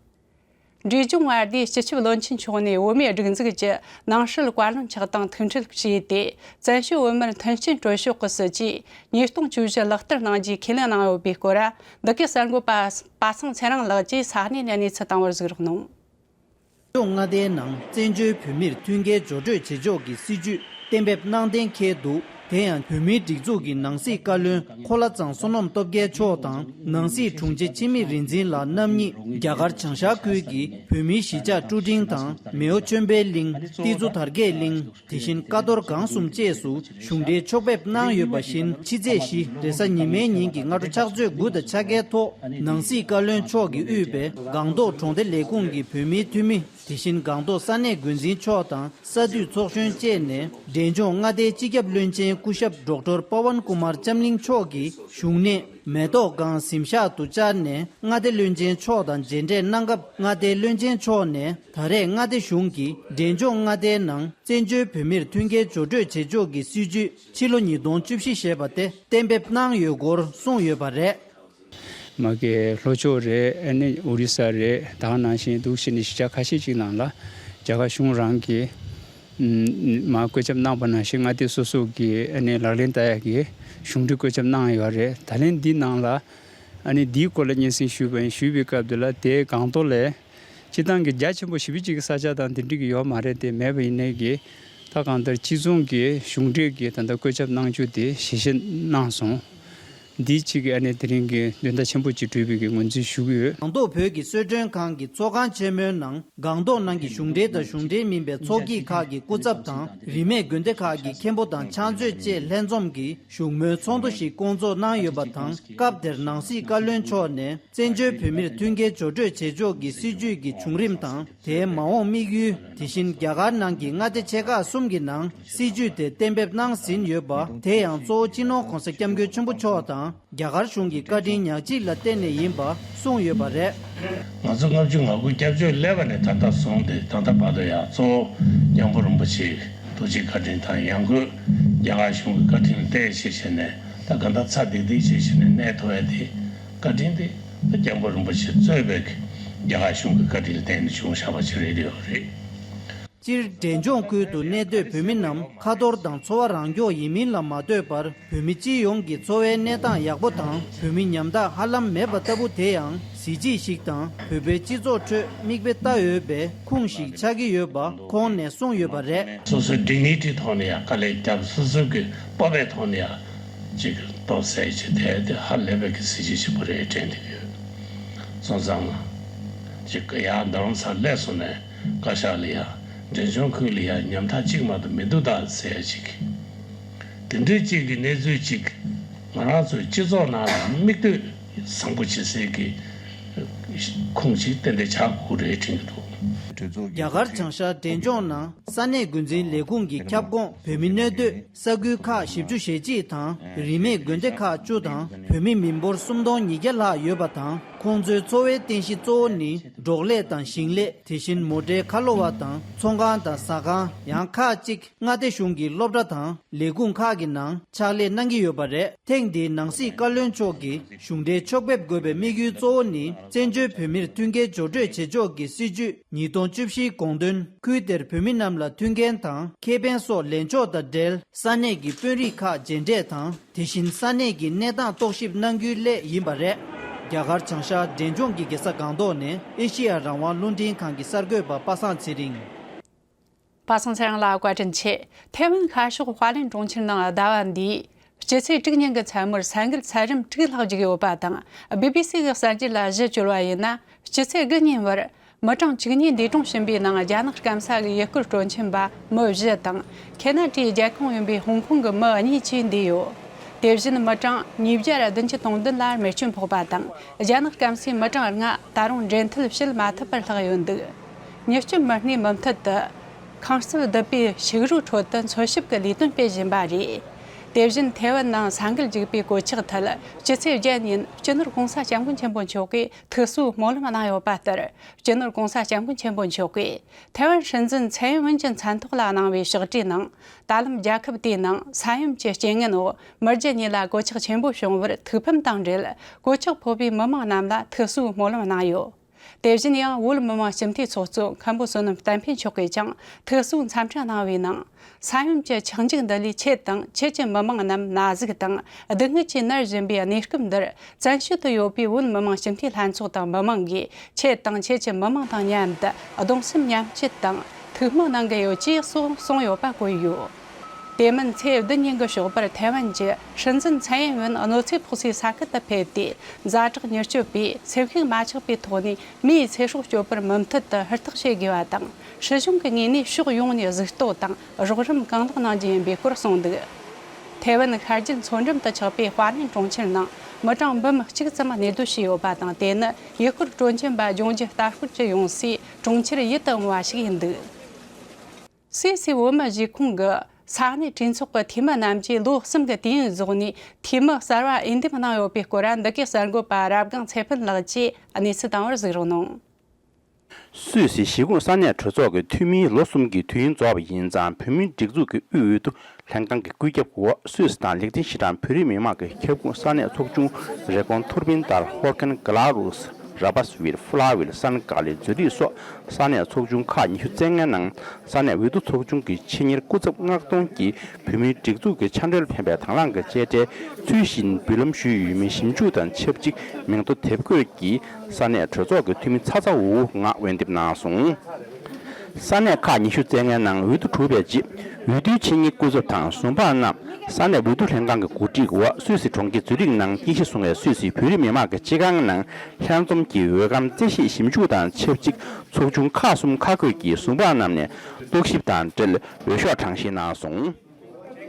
འབྲས་ལྗོངས་མངའ་སྡེའི་སྤྱི་ཁྱབ་བློན་ཆེན་མཆོག་ནས་བོད་མིའི་སྒྲིག་འཛུགས་ཀྱི་ནང་སྲིད་བཀའ་བློན་མཆོག་དང་ཐུག་འཕྲད་བྱས་ཏེ། བཙན་བྱོལ་བོད་མིར་མཐུན་རྐྱེན་སྤྲོད་ཕྱོགས་ཀྱི་སྲིད་ཇུས་ཉིས་སྟོང་བཅུ་བཞི་ལག་བསྟར་གནང་རྒྱུའི་ཁས་ལེན་གནང་ཡོད་པའི་སྐོར། འདི་གའི་གསར་འགོད་པ་པ་སངས་ཚེ་རིང་ལགས་ཀྱིས་ས་གནས་ནས་གནས་ཚུལ་བཏང་བར་གཟིགས་རོགས་གནང་། ལྗོངས་མངའ་སྡེའི་ནང་བཙན་བྱོལ་བོད་མིར་མཐུན་རྐྱེན་སྦྱོར་སྤྲོད་བྱེད་ཕྱོགས་ཀྱི་སྲིད་ཇུས་གཏན་འབེབས་གནང་གཏན་འཁེལ་འདུག་དེ་ཡང་བོད་མིའི་སྒྲིག་འཛུགས་ཀྱི་ནང་སྲིད་བཀའ་བློན་འཁོར་ལྷ་ཚང་བསོད་ནམས་སྟོབས་རྒྱལ་མཆོག་དང་། ནང་སྲིད་དྲུང་ཆེ་འཆི་མེད་རིག་འཛིན་ལགས་རྣམ་གཉིས་རྒྱ་གར་བྱང་ཤར་ཁུལ་གྱི་བོད་མིའི་གཞིས་ཆགས་ཀྲུ་ཀྲིང་དང་། མེའོ་ཆོས་འཕེལ་གླིང་། ཏི་ཛུ་དར་རྒྱས་གླིང་། དེ་བཞིན་ཀ་རྡོར་སྒང་གསུམ་བཅས་སུ་གཞུང་འབྲེལ་ཕྱོགས་ཕེབས་གནང་ཡོད་པ་བཞིན། ཕྱི་ཚེས་བཞི་རེས་གཟའ་ཉི་མའི་ཉིན་གྱི་སྔ་དྲོ་ཕྱག་ཚོད་དགུ་དང་ཕྱེད་ཀའི་ཐོག་ནང་སྲིད་བཀའ་བློན་མཆོག་གིས་དབུས་པའི་སྒང་ཏོག་གྲོང་སྡེ་ལས་ཁུངས་ཀྱི་བོད་མིའི་འཐུས་མི། དེ་བཞིན་སྒང་ཏོག་ས་གནས་འགོ་འཛིན་མཆོག་དང་ས་འཐུས་ཚོགས་གཞོན་བཅས་ནས། འབྲས་ལྗོངས་མངའ་སྡེའི་སྤྱི་ཁྱབ་བློན་ཆེན་སྐུ་ཞབས་ཌོག་ཊར་པ་ཝན་ཀུ་མར་ལྕམ་གླིང་མཆོག་གིས་བཞུགས་གནས་མེ་ཏོག་སྒང་གཟིམ་ཤག་ཏུ་བཅར་ནས། མངའ་སྡེ་བློན་ཆེན་མཆོག་དང་མཇལ་འཕྲད་གནང་སྐབས། མངའ་སྡེའི་བློན་ཆེན་མཆོག་ནས་ད་རེས་མངའ་སྡེ་གཞུང་གིས་འབྲས་ལྗོངས་མངའ་སྡེའི་ནང་བཙན་བྱོལ་བོད་མིར་མཐུན་རྐྱེན་སྦྱོར་སྤྲོད་བྱེད་ཕྱོགས་ཀྱི་སྲིད་ཇུས་ཕྱི་ལོ་ཉིས་སྟོང་བཅུ་བཞི་ཞེས་པ་དེ་གཏན་འབེབས་གནང་ཡོད་སྐོར་གསུངས་ཡོད་པ་རེད། མ་གི་ལྷོ་ཕྱོགས་རེད། ཨ་ནི་ཨོ་རི་ས་རེད། ད་ག་ནང་བཞིན་འདུག་བྱས་ནས་གཞིས་ཆགས་ཁ་ཤས་ཅིག་ནང་ལ་རྒྱ་གར་གཞུང་རང་གིས་ཨམ་མ་བཀོད་ཁྱབ་གནང་པ་ནང་བཞིན་མངའ་སྡེ་སོ་སོ་གིས་ཨ་ནི་ལག་ལེན་བསྟར་ཡག་གི་གཞུང་འབྲེལ་བཀོད་ཁྱབ་གནང་ཡོད་རེད། ད་ལན་འདི་ནང་ལ་ཨ་ནི་འདིའི་སྐོར་ལ་སྙན་སེང་ཞུས་པ་ཡིན། ཞུས་པའི་སྐབས་དེ་ལ་དེའི་སྒང་ཏོག་ལས་སྤྱིར་བཏང་གི་རྒྱ་ཆེན་པོ་ཞེ་པོ་ཅིག་གི་ས་ཆ་དང་དེ་འདྲ་གི་ཡོད་མ་རེད། དེ་མེད་པ་ཡིན་ནའི་གི་ད་གང་ལྟར་སྤྱི་ཚོགས་ཀྱི་གཞུང་འབྲེལ་གྱི་ད་ལྟ་བཀོད་ཁྱབ་གནང་རྒྱུ་དེ་ཞལ་བཞེས་གནང་སོང་། འདི་གཅིག་གི་ཨ་ནི་དེ་རིང་གི་དོན་དག་ཆེན་པོ་གཅིག་གྲུབ་པའི་གི་ངོས་འཛིན་ཞུ་གི་ཡོད། སྒང་ཏོག་བོད་ཀྱི་གསོལ་མགྲོན་ཁང་གི་ཚོགས་ཁང་ཆེན་མོའི་ནང་། སྒང་ཏོག་ནང་གི་གཞུང་འབྲེལ་དང་གཞུང་འབྲེལ་མིན་པའི་ཚོགས་སྐྱིད་ཁག་གི་སྐུ་ཚབ་དང་། རིས་མེད་དགོན་སྡེ་ཁག་གི་མཁན་པོ་དང་ཕྱག་མཛོད་བཅས་ལྷན་འཛོམས་ཀྱིས་བཞུགས་མོལ་ཚོགས་འདུ་ཞིག་བསྐོང་ཚོགས་གནང་ཡོད་པ་དང་། སྐབས་དེར་ནང་སྲིད་བཀའ་བློན་མཆོག་ནས། བཙན་བྱོལ་བོད་མིར་མཐུན་རྐྱེན་སྦྱོར་སྤྲོད་བྱེད་ཕྱོགས་ཀྱི་སྲིད་ཇུས་ཀྱི་བྱུང་རིམ་དང་། དེའི་མ་འོངས་དམིགས་ཡུལ། དེ་བཞིན་རྒྱ་གར་ནང་གི་མངའ་སྡེ་ཆེ་ཁག་གསུམ་གྱི་ནང་སྲིད་ཇུས་དེ་གཏན་འབེབས་གནང་ཟིན་ཡོད་པ། དེ་ཡང་གཙོ་བོ་སྤྱི་ནོར་༧གོང་ས་༧སྐྱབས་མགོན་ཆེན་པོ་མཆོག་དང་རྒྱ་གར་གཞུང་གི་བཀའ་དྲིན་ཉག་གཅིག་ལ་བརྟེན་ནས་ཡིན་པ་གསུངས་ཡོད་པ་རེད། ང་ཚོ་ལྔ་བཅུ་ང་དགུ་སྐྱབས་བཅོལ་སླེབས་པ་ནས་ད་ལྟ་བཟུང་སྟེ། ད་ལྟ་བར་དུ་ཡང་གཙོ་བོ་སྐྱབས་མགོན་རིན་པོ་ཆེའི་ཐུགས་རྗེ་བཀའ་དྲིན་དང་། ཡང་སྒོས་རྒྱ་གར་གཞུང་གི་བཀའ་དྲིན་ལ་བརྟེན་བྱས་བྱས་ནས། ད་ག་འདྲ་ཚ་ཏིག་ཏིག་བྱས་བྱས་ནས་གནས་ཐུབ་ཡ་དེ། བཀའ་དྲིན་དེ་ད་སྐྱབས་མགོན་རིན་པོ་ཆེ་གཙོས་པའི་རྒྱ་གར་གཞུང་གི་བཀའ་དྲིན་ལ་བརྟེན་ནས་བྱུང་བཞག་པ་ཞིག་རེད་ཡོད་རེད། སྤྱིར་འབྲས་ལྗོངས་ཁུལ་དུ་གནས་སྡོད་བོད་མི་རྣམས་ཁ་ཐོར་དང་འཚོ་བ་རང་སྐྱོང་ཡིན་མིན་ལ་མ་ལྟོས་པར། བོད་མི་སྤྱི་ཡོངས་ཀྱི་འཚོ་བའི་གནས་སྟངས་ཡག་པོ་དང་། བོད་མི་ཉམ་ཐག་ཧ་ལམ་མེད་པ་ལྟ་བུ་དེ་ཡང་གཟི་བརྗིད་ཞིག་དང་། བོད་པའི་སྤྱི་ཚོགས་ཁྲོད་མིག་དཔེ་ལྟ་འོས་པའི་ཁུངས་ཤིག་ཆགས་ཀྱི་ཡོད་པ་ཁོང་ནས་གསུངས་ཡོད་པ་རེད། སོ་སོའི་ཌིག་ནི་ཊི་ཐོག་ནས་ཡང་དཀའ་ལས་བརྒྱབ། སོ་སོ་གི་སྤོབས་པའི་ཐོག་ནས་ཡང་ཅིག་སྟོབས་ཟད་ཅིག་དེ་དེ་ཧ་ལས་པའི་གི་གཟི་བརྗིད་ཆེན་པོ་རེད་དྲན་གྱི་ཡོད། སོང་ཙང་ཅིག་ཡར་རྡ་རམ་ས་ལ་སླེབས་སོང་ནས་བཀའ་ཤག་ལ་ཡང་འབྲས་ལྗོངས་ཁུལ་ལ་ཡང་ཉམ་ཐག་གཅིག་མ་གཏོགས་མི་འདུག་ད་ཟེར་ཡ་ཅིག་དེ་འདྲའི་གཅིག་གི་གནས་ཚུལ་གཅིག་ང་རང་ཚོའི་སྤྱི་ཚོགས་ནང་ལ་མིག་ལྟོས་བཟང་པོ་བྱེད་སའི་གི་ཁུངས་ཤིག་ཏན་ཏན་ཆགས་དགོས་རེད་དྲན་གྱི་འདུག་རྒྱ་གར་བྱང་ཤར་འབྲས་ལྗོངས་ནང་ས་གནས་འགོ་འཛིན་ལས་ཁུངས་ཀྱི་ཁྱབ་ཁོངས་བོད་མི་གནས་སྡོད་ས་ཁུལ་ཁག་བཞི་བཅུ་ཞེ་གཅིག་དང་། རིས་མེད་དགོན་སྡེ་ཁག་བཅུ་དང་། བོད་མི་མི་འབོར་སུམ་སྟོང་ཉིས་བརྒྱ་ལྷག་ཡོད་པ་དང་། ཁོང་ཚོའི་འཚོ་བའི་རྟེན་གཞི་གཙོ་བོ་ནི་འབྲོག་ལས་དང་ཞིང་ལས། དེ་བཞིན་མོ་ཊའི་ཁ་ལོ་བ་དང་ཚོང་ཁང་དང་ཟ་ཁང་། ཡང་ཁག་ཅིག་མངའ་སྡེ་གཞུང་གི་སློབ་གྲྭ་དང་ལས་ཁུངས་ཁག་གི་ནང་ཕྱག་ལས་གནང་གི་ཡོད་པ་རེད། ཐེངས་འདིའི་ནང་སྲིད་བཀའ་བློན་མཆོག་གིས་གཞུང་འབྲེལ་ཕྱོགས་ཕེབས་དགོས་པའི་དམིགས་ཡུལ་གཙོ་བོ་ནི། བཙན་བྱོལ་བོད་མིར་མཐུན་རྐྱེན་སྦྱོར་སྤྲོད་བྱེད་ཕྱོགས་ཀྱི་སྲིད་ཇུས་ཉིས་སྟོང་བཅུ་བཞིའི་དགོངས་དོན། ཁུལ་དེར་བོད་མི་རྣམས་ལ་མཐུན་རྐྱེན་དང་ཁེ་ཕན་སོགས་ལེན་ཕྱོགས་དང་འབྲེལ། ས་གནས་ཀྱི་དཔོན་རིགས་ཁག་མཇལ་འཕྲད་དང་། དེ་བཞིན་ས་གནས་ཀྱི་གནས་སྟངས་རྟོག་ཞིབ་གནང་རྒྱུའི་སླད་ཡིན་པ་རེད། རྒྱ་གར་བྱང་ཤར་འབྲས་ལྗོངས་ཀྱི་རྒྱལ་ས་སྒང་ཏོག་ནས་ཨེ་ཤེ་ཡ་རང་དབང་རླུང་འཕྲིན་ཁང་གི་གསར་འགོད་པ་པ་སངས་ཚེ་རིང་། པ་སངས་ཚེ་རིང་ལ་བཀའ་དྲིན་ཆེ། ཐའེ་ཝན་ཤར་ཕྱོགས་ཧྭ་ལན་གྲོང་ཁྱེར་ནང་ཟླ་བ་འདིའི་སྤྱི་ཚེས་དྲུག་ཉིན་གྱི་མཚན་མོར་ས་འགུལ་ཚད་རིམ་དྲུག་ལྷག་བརྒྱུད་ཡོད་པ་དང་། བི་བི་སི་གི་གསར་འགྱུར་ལ་གཞི་བཅོལ་བ་ཡིན་ན། སྤྱི་ཚེས་དགུ་ཉིན་བར་མི་གྲངས་བཅུ་གཉིས་འདས་གྲོངས་ཕྱིན་པའི་ནང་། རྒྱ་ནག་སྐམ་ས་གི་ཡུལ་སྐོར་སྤྲོ་འཆམ་པ་མི་བཞི་དང་། ཁེ་ན་ཌའི་རྒྱལ་ཁོངས་ཡིན་པའི་ཧོང་ཀོང་གི་མི་གཉིས་བཅས་འདས་ཡོད། དེ་བཞིན་མི་གྲངས་ཉིས་བརྒྱ་བདུན་ཅུ་དོན་བདུན་ལ་རྨས་སྐྱོན་ཕོག་པ་དང་། རྒྱ་ནག་སྐམ་སའི་མི་གྲངས་ལྔ་ད་རུང་འབྲེལ་མཐུད་བྱེད་མ་ཐུབ་པར་ལྷག་ཡོད་འདུག་ཉེས་སྐྱོན་མི་སྣའི་མུ་མཐུད་དུ་ཁང་གསར་བསྡུ་པའི་ཕྱུགས་རོགས་ཁྲོད་དུ་འཚོལ་ཞིབ་ཀྱི་ལས་དོན་སྤེལ་བཞིན་པ་རེད། དེ་བཞིན་ཐའེ་ཝན་ནང་ས་འགུལ་འཇུག་པའི་གོད་ཆག་ཐད། སྤྱི་ཚེས་བརྒྱད་ཉིན་སྤྱི་ནོར་༸གོང་ས་༸སྐྱབས་མགོན་ཆེན་པོ་མཆོག་གིས་ཐུགས་གསོའི་སྨོན་ལམ་གནང་ཡོད་པ་ལྟར། སྤྱི་ནོར་༸གོང་ས་༸སྐྱབས་མགོན་ཆེན་པོ་མཆོག་གིས་ཐའེ་ཝན་སྲིད་འཛིན་ཚའེ་ཝེན་གྱི་མཚན་ཐོག་ལ་གནང་བའི་ཕྱག་བྲིས་ནང་། ད་ལམ་རྒྱལ་ཁབ་དེའི་ནང་ས་ཡོམ་གྱི་རྐྱེན་ངན་འོག་མི་རྒྱུ་གཉིས་ལ་གོད་ཆག་ཆེན་པོ་བྱུང་བར་ཐུགས་ཕམ་དང་འབྲེལ། གོད་ཆག་ཕོག་པའི་མི་མང་རྣམས་ལ་ཐུགས་གསོའི་སྨོན་ལམ་གནང་ཡོད། དེ་བཞིན་ཡང་བོད་མི་མང་སྤྱི་འཐུས་ཚོགས་གཙོ་མཁན་པོ་བསོད་ནམས་བསྟན་འཕེལ་མཆོག་གིས་ཀྱང་ཐུགས་གསོའི་འཚམས་འདྲི་གནང་བའི་ནང་། ས་ཡོམ་གྱི་ཆག་འཇིག་འདི་ལས་ཆེད་དང་ཆེད་ཀྱི་མི་མང་རྣམས་ན་ཟུག་དང་སྡུག་བསྔལ་གྱིས་མནར་བཞིན་པའི་གནས་སྐབས་འདིར། བཙན་བྱོལ་དུ་ཡོད་པའི་བོད་མི་མང་སྤྱི་འཐུས་ལྷན་ཚོགས་དང་མི་མང་གིས་ཆེད་དང་ཆེད་ཀྱི་མི་མང་དང་མཉམ་དུ་གདུང་སེམས་མཉམ་སྐྱེད་དང་ཐུགས་སྨོན་གནང་གི་ཡོད་ཅེས་སོགས་གསུངས་ཡོད་པ་བཀོད་ཡོད། དེ་མིན་ཚེས་བདུན་ཉིན་གྱི་ཞོགས་པར་ཐའེ་ཝན་གྱི་སྲིད་འཛིན་ཚའེ་ཡིན་ཝེན་གནོད་འཚེ་ཕོག་སའི་ས་ཁུལ་དུ་ཕེབས་ཏེ། ཛ་དྲག་མྱུར་སྐྱོབ་པས་སེམས་ཤུགས་མ་ཆག་པའི་ཐོག་ནས་མིའི་ཚེ་སྲོག་སྐྱོབ་པར་མུ་མཐུད་དུ་ཧུར་ཐག་བྱེད་དགོས་པ་དང་། སྲིད་གཞུང་གི་ངོས་ནས་ཕྱོགས་ཡོངས་ནས་གཟིགས་རྟོག་དང་རོགས་རམ་གང་ལེགས་གནང་རྒྱུ་ཡིན་པའི་སྐོར་གསུངས་འདུག་ཐའེ་ཝན་ཤར་རྒྱུད་མཚོ་འགྲམ་དུ་ཆགས་པའི་ཧྭ་ནན་གྲོང་ཁྱེར་ནང་མི་གྲངས་འབུམ་གཅིག་ཙམ་གནས་སྡོད་བྱས་ཡོད་པ་དང་། དེ་ནི་ཡུལ་སྐོར་སྤྲོ་འཆམ་པ་ལྗོངས་རྒྱུ་ལྟ་སྐོར་གྱི་ཡོང་སའི་གྲོང་ཁྱེར་ཡིད་དུ་འོང་བ་ཞིག་ཡིན་འདུག་སུད་སི་བོད་མི་གཞིས་ཁོངས་ཀྱི་ས་གནས་གྲོས་ཚོགས་ཀྱི་འཐུས་མི་རྣམས་ཀྱིས་ལོ་གསུམ་གྱི་དུས་ཡུན་རྫོགས་ནས་འཐུས་མི་གསར་བ་འོས་འདེམས་གནང་ཡོད་པའི་སྐོར། འདི་གའི་གསར་འགོད་པ་རབ་སྒང་ཚེ་ཕུན་ལགས་ཀྱིས་གནས་ཚུལ་བཏང་བར་གཟིགས་རོགས་གནང་། སུད་སི་གཞིས་ཁོངས་ས་གནས་གྲོས་ཚོགས་ཀྱི་འཐུས་མིའི་ལོ་གསུམ་གྱི་དུས་ཡུན་རྫོགས་པ་ཡིན་ཙང་། བོད་མིའི་སྒྲིག་འཛུགས་ཀྱི་དབུས་འོས་བསྡུ་ལྷན་ཁང་གི་བཀོད་ཁྱབ་འོག་སུད་སི་དང་ལེགས་ལྡན་ཤིས་ཀྲང་བོད་རིགས་མི་མང་གི་ཁྱབ་ཁོངས་ས་གནས་ཚོགས་ཆུང་རེ་ཀོན་ཐུར་བིན་ཏར་ཧོར་ཁན་ག་ལ་རུས། ར་བ་སི་ཝིལ། ཧྥུ་ལ་ཝིལ། སན་ཀ་ལི། ཛུ་རིག་སོགས་ས་གནས་ཚོགས་ཆུང་ཁག་ཉི་ཤུ་རྩ་ལྔའི་ནང་ས་གནས་འོས་བསྡུ་ཚོགས་ཆུང་གི་ཆེད་གཉེར་སྐུ་ཚབ་མངགས་གཏོང་གིས་བོད་མིའི་སྒྲིག་འཛུགས་ཀྱི་ཕྱག་འབྲེལ་ཕན་པའི་དང་བླངས་ཀྱི་དཔྱ་ཁྲལ་ཚུལ་བཞིན་འབུལ་ལམ་ཞུས་ཡོད་མེད་ཞིབ་འཇུག་དང་ཆབས་ཅིག་མིང་ཐོ་དེབ་འགོད་ཀྱིས་ས་གནས་གྲོས་ཚོགས་ཀྱི་འཐུས་མི་ཚ་ཚ་འུར་འུར་ངང་འོས་འདེམས་གནང་སོང་། ས་གནས་ཁག་ཉི་ཤུ་རྩ་ལྔའི་ནང་འོས་བསྡུ་གྲུབ་པའི་རྗེས། འོས་བསྡུའི་ཆེད་གཉེར་སྐུ་ཚབ་དང་ཟུར་པ་རྣམས་ས་གནས་འོས་བསྡུ་ལྷན་ཁང་གི་གོ་སྒྲིག་འོག་སུད་སི་གྲོང་ཁྱེར་ཛུ་རིག་ནང་རྟེན་གཞི་བཟུང་བའི་སུད་སི་བོད་རིགས་མི་མང་གི་སྤྱི་ཁང་ནང་ལྷན་འཛོམས་ཀྱི་འོས་སྒམ་རྩད་ཞིབ་ཞིབ་འཇུག་དང་ཆབས་ཅིག་ཚོགས་ཆུང་ཁག་གསུམ་ཁག་བགོས་ཀྱིས་ཟུར་པ་རྣམས་ནས་རྟོག་ཞིབ་དང་འབྲེལ་འོས་ཤོག་གྲངས་བཤེར་གནང་སོང་།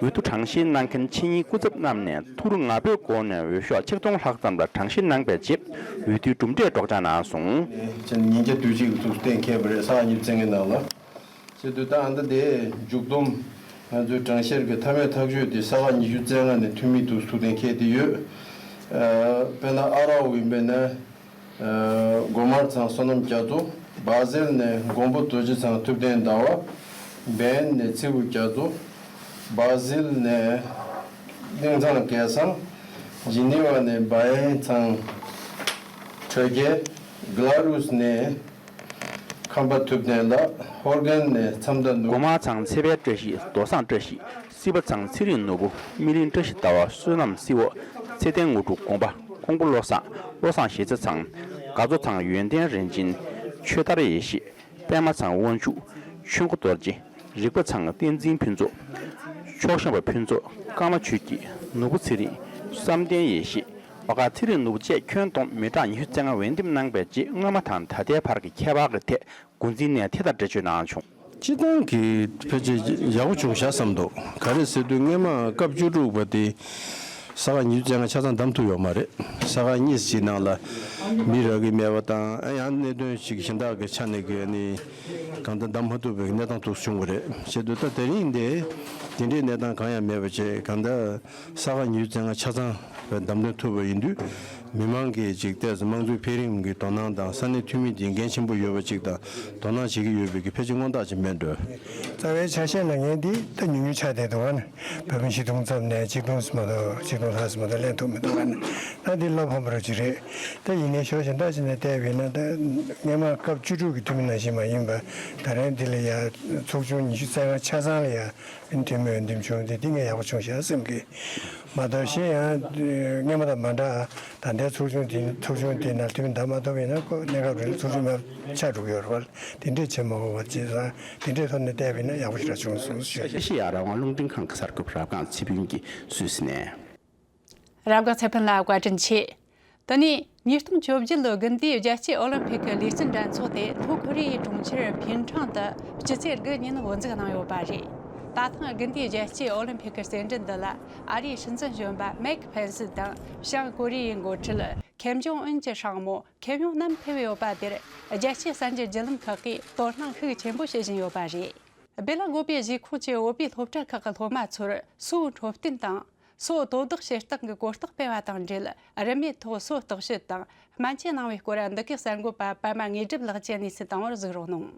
འོས་བསྡུ་གྲངས་བཤེར་གནང་མཁན་ཆེད་གཉེར་སྐུ་ཚབ་རྣམས་ནས་ཐུར་ང་ཕོད་སྒོ་ནས་འོས་ཤོག་ཆིག་སྟོང་ལྷག་ཙམ་ལ་གྲངས་བཤེར་གནང་པའི་རྗེས། འོས་བསྡུའི་གྲུབ་འབྲས་སྒྲོག་སྦྱང་གནང་སོང་། ཉིན་བརྒྱ་དུས་གཅིག་གི་ཚུགས་གཏན་འཁེལ་བ་རེད། ས་ཉིན་བཙན་གྱི་ནང་ལ། བྱེད་དུས་ད་ཨ་མདའ་དེ་མཇུག་སྡོམ་ང་ཚོའི་གྲངས་བཤེར་གྱི་མཐའ་མའི་ཐག་གཅོད་དེ་ས་ག་ཉི་ཤུ་རྩ་ལྔ་ནས་འཐུས་མི་དུ་ཚུགས་གཏན་འཁེལ་དེ་ཡོད། དཔེར་ན་ཨ་རའོ་ཡིན་པས་ན། སྒོ་དམར་ཚང་བསོད་ནམས་རྒྱ་མཚོ། སྦ་ཟིལ་ནས་མགོན་པོ་རྡོ་རྗེ་ཚང་ཐུབ་བསྟན་ཟླ་བ། བན་ནས་ཚེ་བུ་རྒྱ་མཚོ། སྦ་ཟིལ་ནས་གླིང་ཚང་སྐལ་བཟང་། ཇི་ནི་ཝ་ནས་སྦ་ཡན་ཚང་། གྲོས་རྒྱལ། གྷ་ལ་རུས་ནས་ཁ་ ཁམས་པ་ཐུབ་བསྟན་ལགས། ཧོར་དགོན་ནས་མཚམས་མཐའ་ནུབ། སྒོ་མང་ཚང་ཚེ་དཔལ་བཀྲ་ཤིས། རྡོ་བཟང་བཀྲ་ཤིས། སྲིད་པ་ཚང་ཚེ་རིང་ནོར་བུ། སྨིན་གླིང་བཀྲ་ཤིས་ཟླ་བ། བསོད་ནམས་སྲིད་འོ། ཚེ་བརྟན་དངོས་གྲུབ། དགོངས་པ་ཀོང་པོ་བློ་བཟང་། བློ་བཟང་ཞེ་ཚེ་ཚང་། དགའ་ཚོ་ཚང་། ཡོན་ཏན་རིན་ཆེན། ཆོས་དར་ཡེ་ཤེས། པད་མ་ཚང་། དབང་ཕྱུག། ཆོས་མགོ་རྡོ་རྗེ། རིག་པ་ཚང་། བསྟན་འཛིན་ཕུན་ཚོགས། ཕྱོགས་ཞེན་པ་ཕུན་ཚོགས། ཀརྨ་ཆོས་སྐྱིད། ནོར་བུ་ཚེ་རིང་། བསམ་གཏན་ཡེ་ཤེས། ཨོ་ཀ་ཚེ་རིང་ནོར་བུ་བཅས་ཁྱོན་བསྡོམས་མི་གྲངས་ཉི་ཤུ་རྩ་ལྔ་འོས་འདེམས་གནང་བའི་རྗེས་སྔོན་མ་དང་ད་ལྟའི་བར་གྱི་ཁྱད་པར་གྱི་ཐད་འགོ་འཛིན་ནས་དེ་དང་འབྲེལ་བརྗོད་གནང་བྱུང་། སྤྱི་བཏང་གི་ཕལ་ཆེར་ཡག་པོ་བྱུང་བཞག་བསམ་འདུག་ག་རེ་ཟེར་དུས་སྔོན་མ་སྐབས་བཅུ་དྲུག་པ་དེ་ས་ག་ཉི་ཤུ་རྩ་ལྔ་ཆ་ཚང་བདམས་ཐུབ་ཡོད་མ་རེད། ས་ག་གཉིས་ཀྱི་ནང་ལ་མི་རག་གི་མེད་པ་དང་ཡང་གནད་དོན་ཞིག་གཞན་དག་གི་ཆ་ནས་གི་ནི་གང་ལྟར་བདམས་མ་ཐུབ་པའི་གནས་སྟངས་དུ་བྱུང་བ་རེད། བྱས་དུས་ད་དེ་རིང་འདི་དེ་འདྲའི་གནས་སྟངས་གང་ཡང་མེད་པ་བྱས་གང་ལྟར། ས་ག་ཉི་ཤུ་རྩ་ལྔ་ཆ་ཚང་བའི་བདམས་ཐོན་ཐུབ་པ་ཡིན་དུས། མི་མང་གིས་ཅིག་ཏོག་ཙམ་དམངས་གཙོའི་འཕེལ་རིམ་གྱི་དོ་སྣང་དང་ས་གནས་འཐུས་མི་དེ་འགན་ཆེན་པོ་ཡོད་པ་ཅིག་དང་དོ་སྣང་བྱེད་ཀྱི་ཡོད་པའི་གི་ཕལ་ཆེར་མངོན་རྟགས་ཅིག་མེད་འགྲོ། རྩ་བའི་ཆ་ཤས་ལ་ངས་འདི་ད་ཉུང་ཉུང་ཆགས་བསྡད་འདུག་ཨ་ནི། བོད་མི་ཆིག་སྟོང་ཙམ་ནས་ཆིག་སྟོང་ཙམ་མ་གཏོགས་ཆིག་སྟོང་ལྷག་ཙམ་མ་གཏོགས་ལེན་ཐུབ་མི་འདུག་ཨ་ནི། ད་འདི་བློ་ཕམ་པ་རུ་ཅིག་རེད། ད་ཡིན་ནའི་ཕྱོགས་གཞན་དག་ཅིག་ནས་བལྟས་པས་ན་ད་སྔོན་མ་སྐབས་བཅུ་དྲུག་གི་འཐུས་མི་ནང་བཞིན་མ་ཡིན་པ་ད་རེས་འདི་ལ་ཡ་ཚོགས་ཆུང་ཉི་ཤུ་རྩ་ལྔ་ཆ་ཚང་ལ་ཡ། འཐུས་མི་འོས་འདེམས་བྱུང་སྟེ་འདི་ངས་ཡག་པོ་བྱུང་ཤག་བསམ་གི། མ་གཏོགས་གཞན་ཡང་སྔོན་མ་དང་མ་འདྲ། ད་ལྟའི་ཚོགས་ཆུང་དེ་ཚོགས་ཆུང་དེ་ནང་འཐུས་མི་བདམས་མ་ཐུབ་པ་ཡིན་ན་ཁོ་གནས་སྐབས་རིང་ཚོགས་ཆུང་མ་ཆགས་འགྲོ་གི་ཡོད་རེད་བ། དེ་འདྲས་བྱེད་མ་དགོས་པ་བྱས་ཙང་དེ་འདྲས་ཐོག་ནས་བལྟས་པ་ཡིན་ན་ཡག་པོ་ཞེ་དྲག་བྱུང་སོང་ཞུ། ཨེ་ཤེ་ཡ་རང་དབང་རླུང་འཕྲིན་ཁང་གི་གསར་འགོད་པ་རབ་སྒང་ཚེ་ཕུན་གྱིས་སུད་སི་ནས། རབ་དགའ་ཚེ་ཕུན་ལ་བཀའ་དྲིན་ཆེ། དེ་ནས་ཉིས་སྟོང་བཅོ་བརྒྱད་ལོའི་དགུན་དུས་རྒྱལ་སྤྱིའི་ཨོ་ལིམ་ཕིག་གི་ལས་བརྩོན་འགྲན་ཚོགས་དེ་ལྷོ་ཁོ་རེ་ཡའི་གྲོང་ཁྱེར་ཕིན་ཁྲང་དུ་སྤྱི་ཚེས་དགུ་ཉིན་དབུ་འཛུགས་གནང་ཡོད་པ་རེད། ད་ཐེངས་དགུན་དུས་རྒྱལ་སྤྱིའི་ཨོ་ལིམ་ཕིག་གི་རྩེད་འགྲན་འདི་ལ་ཨ་རིའི་སྲིད་འཛིན་གཞོན་པ་མེག་ཕེན་སི་དང་བྱང་ཀོ་རེ་ཡའི་འགོ་ཁྲིད་ཁེམ་ཇོང་ཨུན་གྱི་སྲིང་མོ་ཁེམ་ཡོང་རྣམས་ཕེབས་ཡོད་པ་དེར་རྒྱལ་སྤྱིའི་གསར་འགྱུར་བརྒྱུད་ལམ་ཁག་གིས་དོ་སྣང་ཤུགས་ཆེན་པོ་བྱེད་བཞིན་ཡོད་པ་རེད། སྦེ་ལ་འགོ་པའི་གཞིས་ཁོངས་ཀྱི་བོད་པའི་སློབ་གྲྭ་ཁག་གི་སློབ་མ་ཚོར་སོའི་འཕྲོད་བསྟེན་དང་སོ་དོ་བདག་བྱེད་སྟངས་ཀྱི་གོ་རྟོགས་སྤེལ་བ་དང་འབྲེལ་རིན་མེད་ཐོག་སོ་བརྟག་དཔྱད་དང་སྨན་བཅོས་གནང་བའི་སྐོར་འདི་གའི་གསར་འགོད་པ་པད་མ་དངོས་གྲུབ་ལགས་ཀྱིས་གནས་ཚུལ་དང་པོར་གཟིགས་རོགས་གནང་།